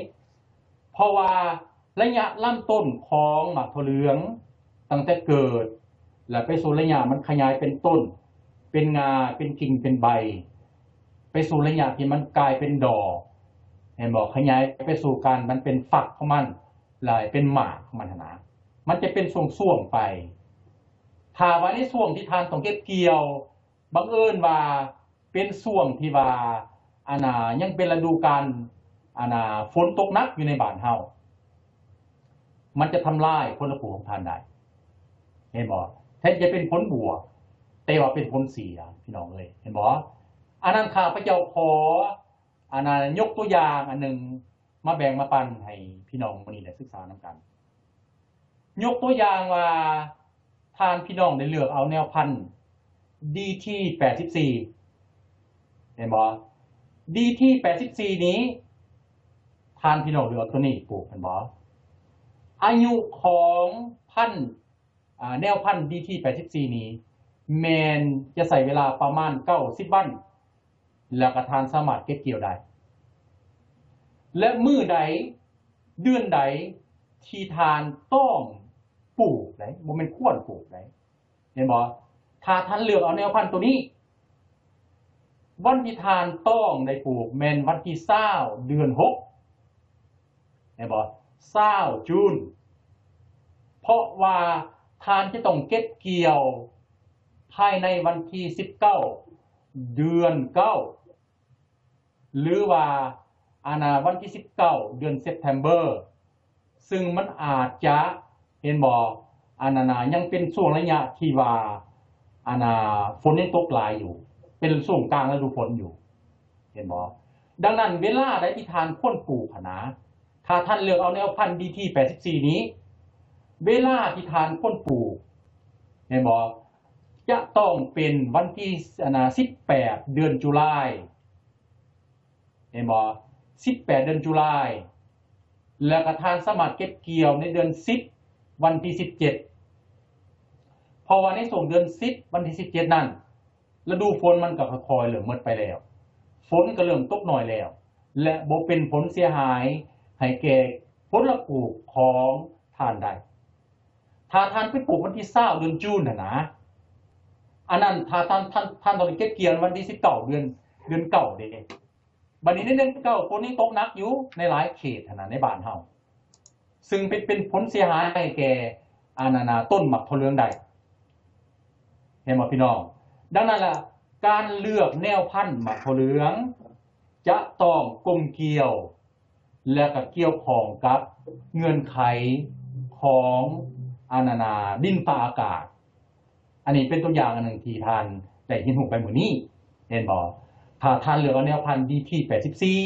ເພາະວ່າໄລຍະລຳຕົ້ນຂອງໝາກຖົ່ວເຫຼືອງ ຕັ້ງແຕ່ເກີດ ແລະໄປສູ່ໄລຍະມັນຂະຫຍາຍເປັນຕົ້ນ, ເປັນງ່າ, ເປັນກິ່ງ, ເປັນໃບ, ໄປສູ່ໄລຍະທີ່ມັນກາຍເປັນດອກ, ເຫັນບໍ່? ຂະຫຍາຍໄປສູ່ການມັນເປັນຝັກຂອງມັນ ແລະເປັນໝາກຂອງມັນຫັ້ນນະ, ມັນຈະເປັນຊ່ວງໆໄປ. ຖ້າວ່າໃນຊ່ວງທີ່ທ່ານຕ້ອງເກັບກ່ຽວ ບັງເອີນວ່າເປັນຊ່ວງທີ່ວ່າ ອັນນ່າ ຍັງເປັນລະດູການ ອັນນ່າ ຝົນຕົກໜັກຢູ່ໃນບ້ານເຮົາ, ມັນຈະທຳລາຍຜົນລະປູກຂອງທ່ານໄດ້ ເຫັນບໍ່? ແທນທີ່ຈະເປັນຜົນບວກ ແຕ່ວ່າເປັນຜົນເສຍ ພີ່ນ້ອງເອີຍ, ເຫັນບໍ່? ອັນນັ້ນຂ້າພະເຈົ້າຂໍ ອັນນ່າ ຍົກຕົວຢ່າງອັນໜຶ່ງ ມາແບ່ງມາປັນໃຫ້ພີ່ນ້ອງມື້ນີ້ໄດ້ສຶກສານຳກັນ. ຍົກຕົວຢ່າງວ່າ ທ່ານພີ່ນ້ອງໄດ້ເລືອກເອົາແນວພັນ ດີທີ ແປດສິບສີ່ ເຫັນບໍ່? ດີທີ ແປດສິບສີ່ ນີ້ ທ່ານພີ່ນ້ອງເລືອກເອົາຕົວນີ້ປູກ ເຫັນບໍ່? ອາຍຸຂອງພັນ ອາ ແນວພັນ ດີທີ ແປດສິບສີ່ ນີ້ ແມ່ນຈະໃຊ້ເວລາປະມານ ເກົ້າສິບ ວັນ ແລ້ວກໍທ່ານສາມາດເກັບກ່ຽວໄດ້. ແລະ ມື້ໃດ ເດືອນໃດທີ່ທ່ານຕ້ອງປູກໄດ໋, ບໍ່ແມ່ນຄວນປູກໄດ໋, ເຫັນບໍ່? ຖ້າທ່ານເລືອກເອົາແນວພັນໂຕນີ້, ວັນທີ່ທ່ານຕ້ອງໄດ້ປູກແມ່ນວັນທີ ຊາວ ເດືອນ ຫົກ ເຫັນບໍ່? ຊາວ ຈູນ, ເພາະວ່າທ່ານຈະຕ້ອງເກັບກ່ຽວພາຍໃນວັນທີ ສິບເກົ້າ ເດືອນ ເກົ້າ ຫຼືວ່າ ອັນນ່າ ວັນທີ ສິບເກົ້າ ເດືອນ September ຊຶ່ງມັນອາດຈະ ເຫັນບໍ່? ອັນນັ້ນນະ ຍັງເປັນຊ່ວງໄລຍະທີ່ວ່າ ອັນນ່າ ຝົນຍັງຕົກຫຼາຍຢູ່, ເປັນຊ່ວງກາງລະດູຝົນຢູ່ ເຫັນບໍ່? ດັ່ງນັ້ນ ເວລາໃດທີ່ທ່ານຄວນປູກຫັ້ນນະ, ຖ້າທ່ານເລືອກເອົາແນວພັນ ດີທີ ແປດສິບສີ່ ນີ້, ເວລາທີ່ທ່ານຄວນປູກ ເຫັນບໍ່? ຈະຕ້ອງເປັນວັນທີ ອັນນ່າ ສິບແປດ ເດືອນ July ເຫັນບໍ່? ສິບແປດ ເດືອນ July ແລ້ວກໍທ່ານສາມາດເກັບກ່ຽວໃນເດືອນ ສິບ ວັນທີ ສິບເຈັດ ເພາະວ່າໃນຊ່ວງເດືອນ ສິບ ວັນທີ ສິບເຈັດ ນັ້ນ ລະດູຝົນມັນກໍຄ່ອຍໆເລີ່ມໝົດໄປແລ້ວ, ຝົນກໍເລີ່ມຕົກໜ້ອຍແລ້ວ ແລະ ບໍ່ເປັນຜົນເສຍຫາຍໃຫ້ແກ່ຜົນລະປູກຂອງທ່ານໄດ້. ຖ້າທ່ານໄປປູກວັນທີ ຊາວ ເດືອນ June ຫັ້ນນະ, ອັນນັ້ນ ຖ້າທ່ານ ທ່ານ ທ່ານຕ້ອງໄດ້ເກັບກ່ຽວວັນທີ ສິບເກົ້າ ເດືອນ ເດືອນ ເກົ້າ ເດ້. ບັດນີ້ໃນເດືອນ ເກົ້າ ຝົນຍັງຕົກໜັກຢູ່ໃນຫຼາຍເຂດຫັ້ນນະ ໃນບ້ານເຮົາ, ຊຶ່ງເປັນ ເປັນຜົນເສຍຫາຍໃຫ້ແກ່ ອັນນັ້ນນະ ຕົ້ນໝາກຖົ່ວເຫຼືອງໄດ້ ເຫັນບໍ່ພີ່ນ້ອງ? ດັ່ງນັ້ນລະ ການເລືອກແນວພັນໝາກຖົ່ວເຫຼືອງຈະຕ້ອງກົມກ່ຽວ ແລະ ກໍກ່ຽວຂ້ອງກັບເງື່ອນໄຂ ຂອງອັນນັ້ນນະ ດິນຟ້າອາກາດ. ອັນນີ້ເປັນຕົວຢ່າງອັນໜຶ່ງທີ່ທ່ານໄດ້ຮຽນຮູ້ໄປມື້ນີ້ ເຫັນບໍ່? ຖ້າທ່ານເລືອກເອົາແນວພັນ ດີພີ ແປດສິບສີ່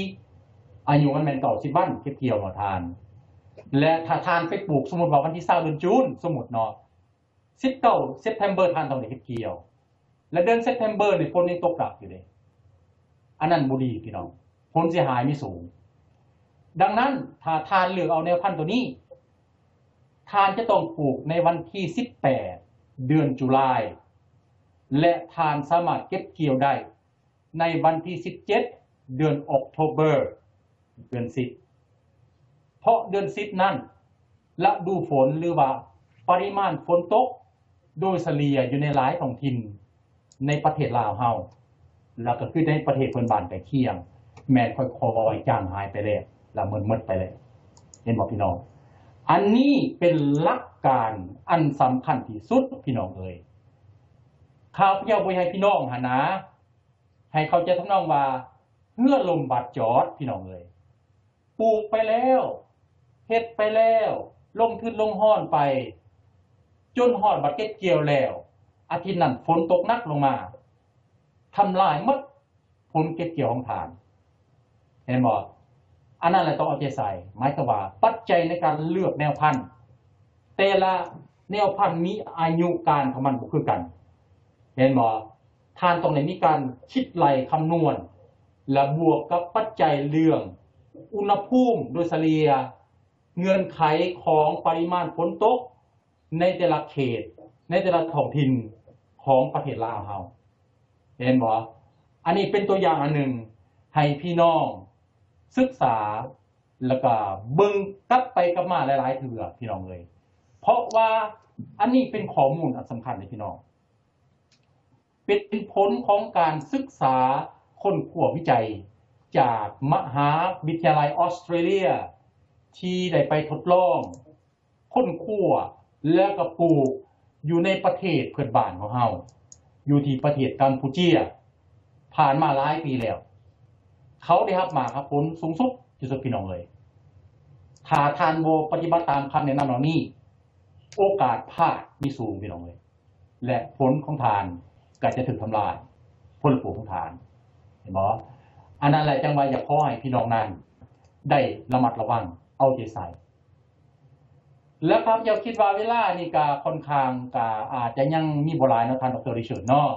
ອາຍຸມັນແມ່ນ ເກົ້າສິບ ວັນເກັບກ່ຽວເນາະທ່ານ ແລະ ຖ້າທ່ານໄປປູກ ສົມມຸດວ່າວັນທີ ຊາວ ເດືອນຈູນ ສົມມຸດເນາະ ສິບເກົ້າ September ທ່ານຕ້ອງໄດ້ເກັບກ່ຽວ ແລະ ເດືອນ September ນີ້ຝົນຍັງຕົກໜັກຢູ່ເດ້. ອັນນັ້ນບໍ່ດີພີ່ນ້ອງ ຜົນເສຍຫາຍມີສູງ. ດັ່ງນັ້ນ ຖ້າທ່ານເລືອກເອົາແນວພັນໂຕນີ້ ທ່ານຈະຕ້ອງປູກໃນວັນທີ ສິບແປດ ເດືອນ July ແລະ ທ່ານສາມາດເກັບກ່ຽວໄດ້ໃນວັນທີ ສິບເຈັດ ເດືອນ October ເດືອນ ສິບ ເພາະເດືອນ ສິບ ນັ້ນ ລະດູຝົນ ຫຼືວ່າປະລິມານຝົນຕົກໂດຍສະເລ່ຍຢູ່ໃນຫຼາຍທ້ອງຖິ່ນໃນປະເທດລາວເຮົາ ລະກະຄືໃນປະເທດເພື່ອນບ້ານໃກ້ຄຽງ ແມ່ນຄ່ອຍໆຈາງຫາຍໄປແລ້ວ ລະໝົດໄປແລ້ວ ເຫັນບໍ່ພີ່ນ້ອງ? ອັນນີ້ເປັນຫຼັກການອັນສຳຄັນທີ່ສຸດພີ່ນ້ອງເອີຍ. ຂ້າພະເຈົ້າບໍ່ຢາກໃຫ້ພີ່ນ້ອງຫັ້ນນະ ໃຫ້ເຂົ້າໃຈທຳນອງວ່າເຮືອລົ້ມບາດຈອດ ພີ່ນ້ອງເອີຍ. ປູກໄປແລ້ວ ເຮັດໄປແລ້ວ ລົງທຶນລົງຮອນໄປ ຈົນຮອດບັດເກັບກ່ຽວແລ້ວ ອາທິດນັ້ນຝົນຕົກໜັກລົງມາ ທຳລາຍໝົດຜົນເກັບກ່ຽວຂອງທ່ານ ເຫັນບໍ່? ອັນນັ້ນແຫຼະຕ້ອງເອົາໃຈໃສ່ ໝາຍຄວາມວ່າປັດໄຈໃນການເລືອກແນວພັນ ແຕ່ລະແນວພັນມີອາຍຸການຂອງມັນບໍ່ຄືກັນ ເຫັນບໍ່? ທ່ານຕ້ອງໄດ້ມີການຄິດໄລ່ຄຳນວນ ແລະ ບວກກັບປັດໄຈເລື່ອງອຸນຫະພູມໂດຍສະເລ່ຍ ເງື່ອນໄຂຂອງປະລິມານຝົນຕົກໃນແຕ່ລະເຂດ ໃນແຕ່ລະທ້ອງຖິ່ນຂອງປະເທດລາວເຮົາ ເຫັນບໍ່? ອັນນີ້ເປັນຕົວຢ່າງອັນໜຶ່ງໃຫ້ພີ່ນ້ອງສຶກສາ ແລ້ວກະເບິ່ງກັບໄປກັບມາຫຼາຍໆເທື່ອພີ່ນ້ອງເອີຍ ເພາະວ່າອັນນີ້ເປັນຂໍ້ມູນອັນສຳຄັນເດ້ພີ່ນ້ອງ ເປັນຜົນຂອງການສຶກສາຄົ້ນຄວ້າວິໄຈຈາກມະຫາວິທະຍາໄລອອສເຕຣເລຍ ທີ່ໄດ້ໄປທົດລອງ ຄົ້ນຄວ້າ ແລ້ວກໍປູກຢູ່ໃນປະເທດເພື່ອນບ້ານຂອງເຮົາ ຢູ່ທີ່ປະເທດກຳປູເຈຍ ຜ່ານມາຫຼາຍປີແລ້ວ ເຂົາໄດ້ຮັບໝາກຮັບຜົນສູງສຸດທີ່ສຸດ ພີ່ນ້ອງເອີຍ. ຖ້າທ່ານບໍ່ປະຕິບັດຕາມຄຳແນະນຳເຫຼົ່ານີ້ ໂອກາດພາດມີສູງ ພີ່ນ້ອງເອີຍ ແລະ ຜົນຂອງທ່ານກໍຈະຖືກທຳລາຍ ຜົນປູກຂອງທ່ານ ເຫັນບໍ່? ອັນນັ້ນແຫຼະ ຈັ່ງວ່າຢາກຂໍໃຫ້ພີ່ນ້ອງນັ້ນໄດ້ລະມັດລະວັງ ເອົາໃຈໃສ່ ແລະ ຂ້າພະເຈົ້າຄິດວ່າເວລານີ້ກະຄ່ອນຂ້າງກະອາດຈະຍັງມີບໍ່ຫຼາຍເນາະ ທ່ານ ດຣ ຣິຊາດ ເນາະ.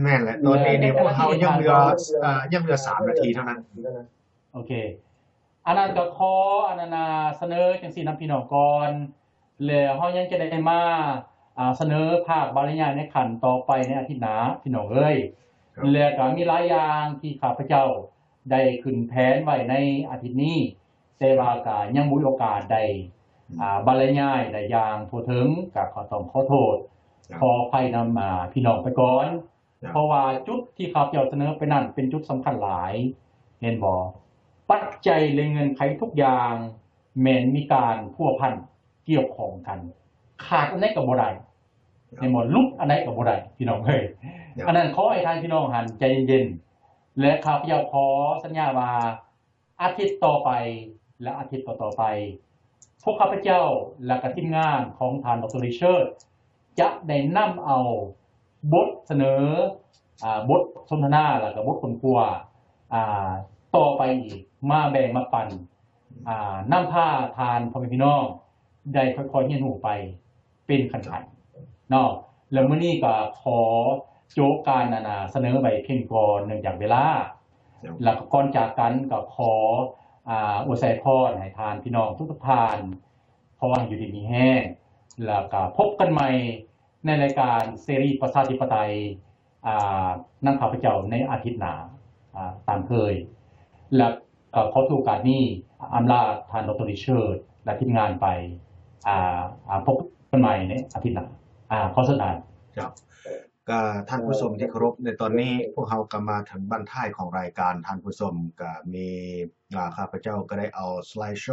ແມ່ນແຫຼະ ຕອນນີ້ນີ້ພວກເຮົາຍັງເຫຼືອ ເອີ ຍັງເຫຼືອສາມນາທີເທົ່ານັ້ນ. ໂອເຄ ອັນນັ້ນກໍຂໍ ອັນນັ້ນນະ ສະເໜີຈັ່ງຊີ້ນຳພີ່ນ້ອງກ່ອນ ແລ້ວເຮົາຍັງຈະໄດ້ມາ ອາ ສະເໜີພາກບັນລະຍາຍໃນຂັ້ນຕໍ່ໄປໃນອາທິດໜ້າ ພີ່ນ້ອງເອີຍ. ແລ້ວກໍມີຫຼາຍຢ່າງທີ່ຂ້າພະເຈົ້າໄດ້ຂຶ້ນແຜນໄວ້ໃນອາທິດນີ້ ແຕ່ວ່າກໍຍັງບໍ່ມີໂອກາດໄດ້ ອາ ບັນລະຍາຍໄດ້ຢ່າງທົ່ວເຖິງ ກໍຂໍ ຕ້ອງຂໍໂທດ ຂໍອະໄພນຳ ອາ ພີ່ນ້ອງໄປກ່ອນ ເພາະວ່າຈຸດທີ່ຂ້າພະເຈົ້າສະເໜີໄປນັ້ນເປັນຈຸດສຳຄັນຫຼາຍ ເຫັນບໍ່? ປັດໄຈ ແລະ ເງື່ອນໄຂທຸກຢ່າງແມ່ນມີການພົວພັນກ່ຽວຂ້ອງກັນ ຂາດອັນໃດກໍບໍ່ໄດ້ ເຫັນບໍ່? ຫຼຸດອັນໃດກໍບໍ່ໄດ້ ພີ່ນ້ອງເອີຍ. ອັນນັ້ນຂໍໃຫ້ທ່ານພີ່ນ້ອງຫັ້ນໃຈເຢັນໆ ແລະ ຂ້າພະເຈົ້າຂໍສັນຍາວ່າ ອາທິດຕໍ່ໄປ ແລະ ອາທິດຕໍ່ໆໄປ ພວກຂ້າພະເຈົ້າ ແລະ ກະທີມງານຂອງທ່ານ ດຣ ຣິຊາດ ຈະໄດ້ນຳເອົາບົດສະເໜີ ອາ ບົດສົນທະນາ ແລະ ກະບົດຄົ້ນຄວ້າ ອາ ຕໍ່ໄປອີກ ມາແບ່ງມາປັນ ອາ ນຳພາທ່ານພໍ່ແມ່ພີ່ນ້ອງໄດ້ຄ່ອຍໆຮຽນຮູ້ໄປ ເປັນຂັ້ນໆເນາະ. ແລ້ວມື້ນີ້ກໍຂໍໂຈະການ ອັນນະ ສະເໜີໄວ້ພຽງກ່ອນ ເນື່ອງຈາກເວລາ. ແລ້ວກໍກ່ອນຈາກກັນກໍຂໍ ອາ ອວຍໄຊພອນໃຫ້ທ່ານພີ່ນ້ອງທຸກໆທ່ານ ຂໍໃຫ້ຢູ່ດີມີແຮງ ແລ້ວກໍພົບກັນໃໝ່ໃນລາຍການເສລີປະຊາທິປະໄຕ ອາ ນຳຂ້າພະເຈົ້າໃນອາທິດໜ້າ ອາ ຕາມເຄີຍ ແລະ ກໍຂໍຖືໂອກາດນີ້ອຳລາທ່ານ ດຣ ຣິຊາດ ແລະ ທີມງານໄປ ອາ ອາ ພົບກັນໃໝ່ໃນອາທິດໜ້າ. ອາ ຂໍເຊີນທ່ານ. ຄັບ ກໍທ່ານຜູ້ຊົມທີ່ເຄົາລົບ ໃນຕອນນີ້ພວກເຮົາກໍມາເຖິງບັ້ນທ້າຍຂອງລາຍການ. ທ່ານຜູ້ຊົມ ກໍມີ ອາ ຂ້າພະເຈົ້າກໍໄດ້ເອົາສະໄລໂຊ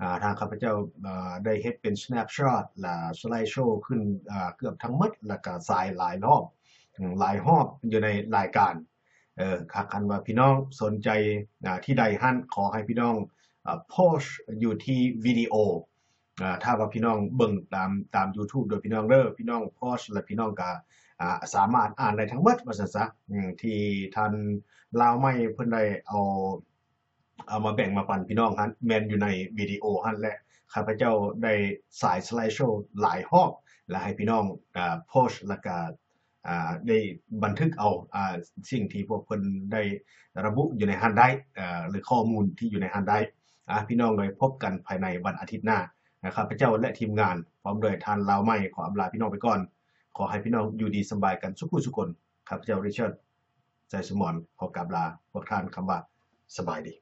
ອາ ທາງຂ້າພະເຈົ້າ ອາ ໄດ້ເຮັດເປັນສະແນບຊັອດ ແລະ ສະໄລໂຊຂຶ້ນ ອາ ເກືອບທັງໝົດ ແລ້ວກໍສາຍຫຼາຍຮອບ ອາ ຫຼາຍຮອບຢູ່ໃນລາຍການ. ເອີ ຄັນວ່າພີ່ນ້ອງສົນໃຈ ອາ ທີ່ໃດຫັ້ນ ຂໍໃຫ້ພີ່ນ້ອງ ອາ ໂພສຢູ່ທີ່ວິດີໂອ ອ່າ ຖ້າວ່າພີ່ນ້ອງເບິ່ງຕາມ ຕາມ YouTube ເດີພີ່ນ້ອງເດີ ພີ່ນ້ອງໂພສແລ້ວພີ່ນ້ອງກໍ ອ່າ ສາມາດອ່ານໄດ້ທັງໝົດວ່າຊັ້ນຊະ ອືມ ທີ່ທ່ານລາວໃໝ່ເພິ່ນໄດ້ເອົາ ເອົາມາແບ່ງມາປັນພີ່ນ້ອງຫັ້ນ ແມ່ນຢູ່ໃນວິດີໂອຫັ້ນ ແລະ ຂ້າພະເຈົ້າໄດ້ສາຍສະໄລໂຊຫຼາຍຮອບ ແລະ ໃຫ້ພີ່ນ້ອງ ອ່າ ໂພສ ແລ້ວກະ ອ່າ ໄດ້ບັນທຶກເອົາ ອ່າ ສິ່ງທີ່ພວກເພິ່ນໄດ້ລະບຸຢູ່ໃນຫັ້ນໄດ້ ເອີ ຫຼື ຂໍ້ມູນທີ່ຢູ່ໃນຫັ້ນໄດ້. ອ່າ ພີ່ນ້ອງໄດ້ພົບກັນພາຍໃນວັນອາທິດໜ້ານະ. ຂ້າພະເຈົ້າ ແລະ ທີມງານ ພ້ອມດ້ວຍທ່ານລາວໃໝ່ ຂໍອຳລາພີ່ນ້ອງໄປກ່ອນ. ຂໍໃຫ້ພີ່ນ້ອງຢູ່ດີສະບາຍກັນສຸຂູສຸຄົນ. ຂ້າພະເຈົ້າ ລິຊາດ ໄຊສະໝອນ ຂໍກາບລາພວກທ່ານຄຳວ່າ ສະບາຍດີ.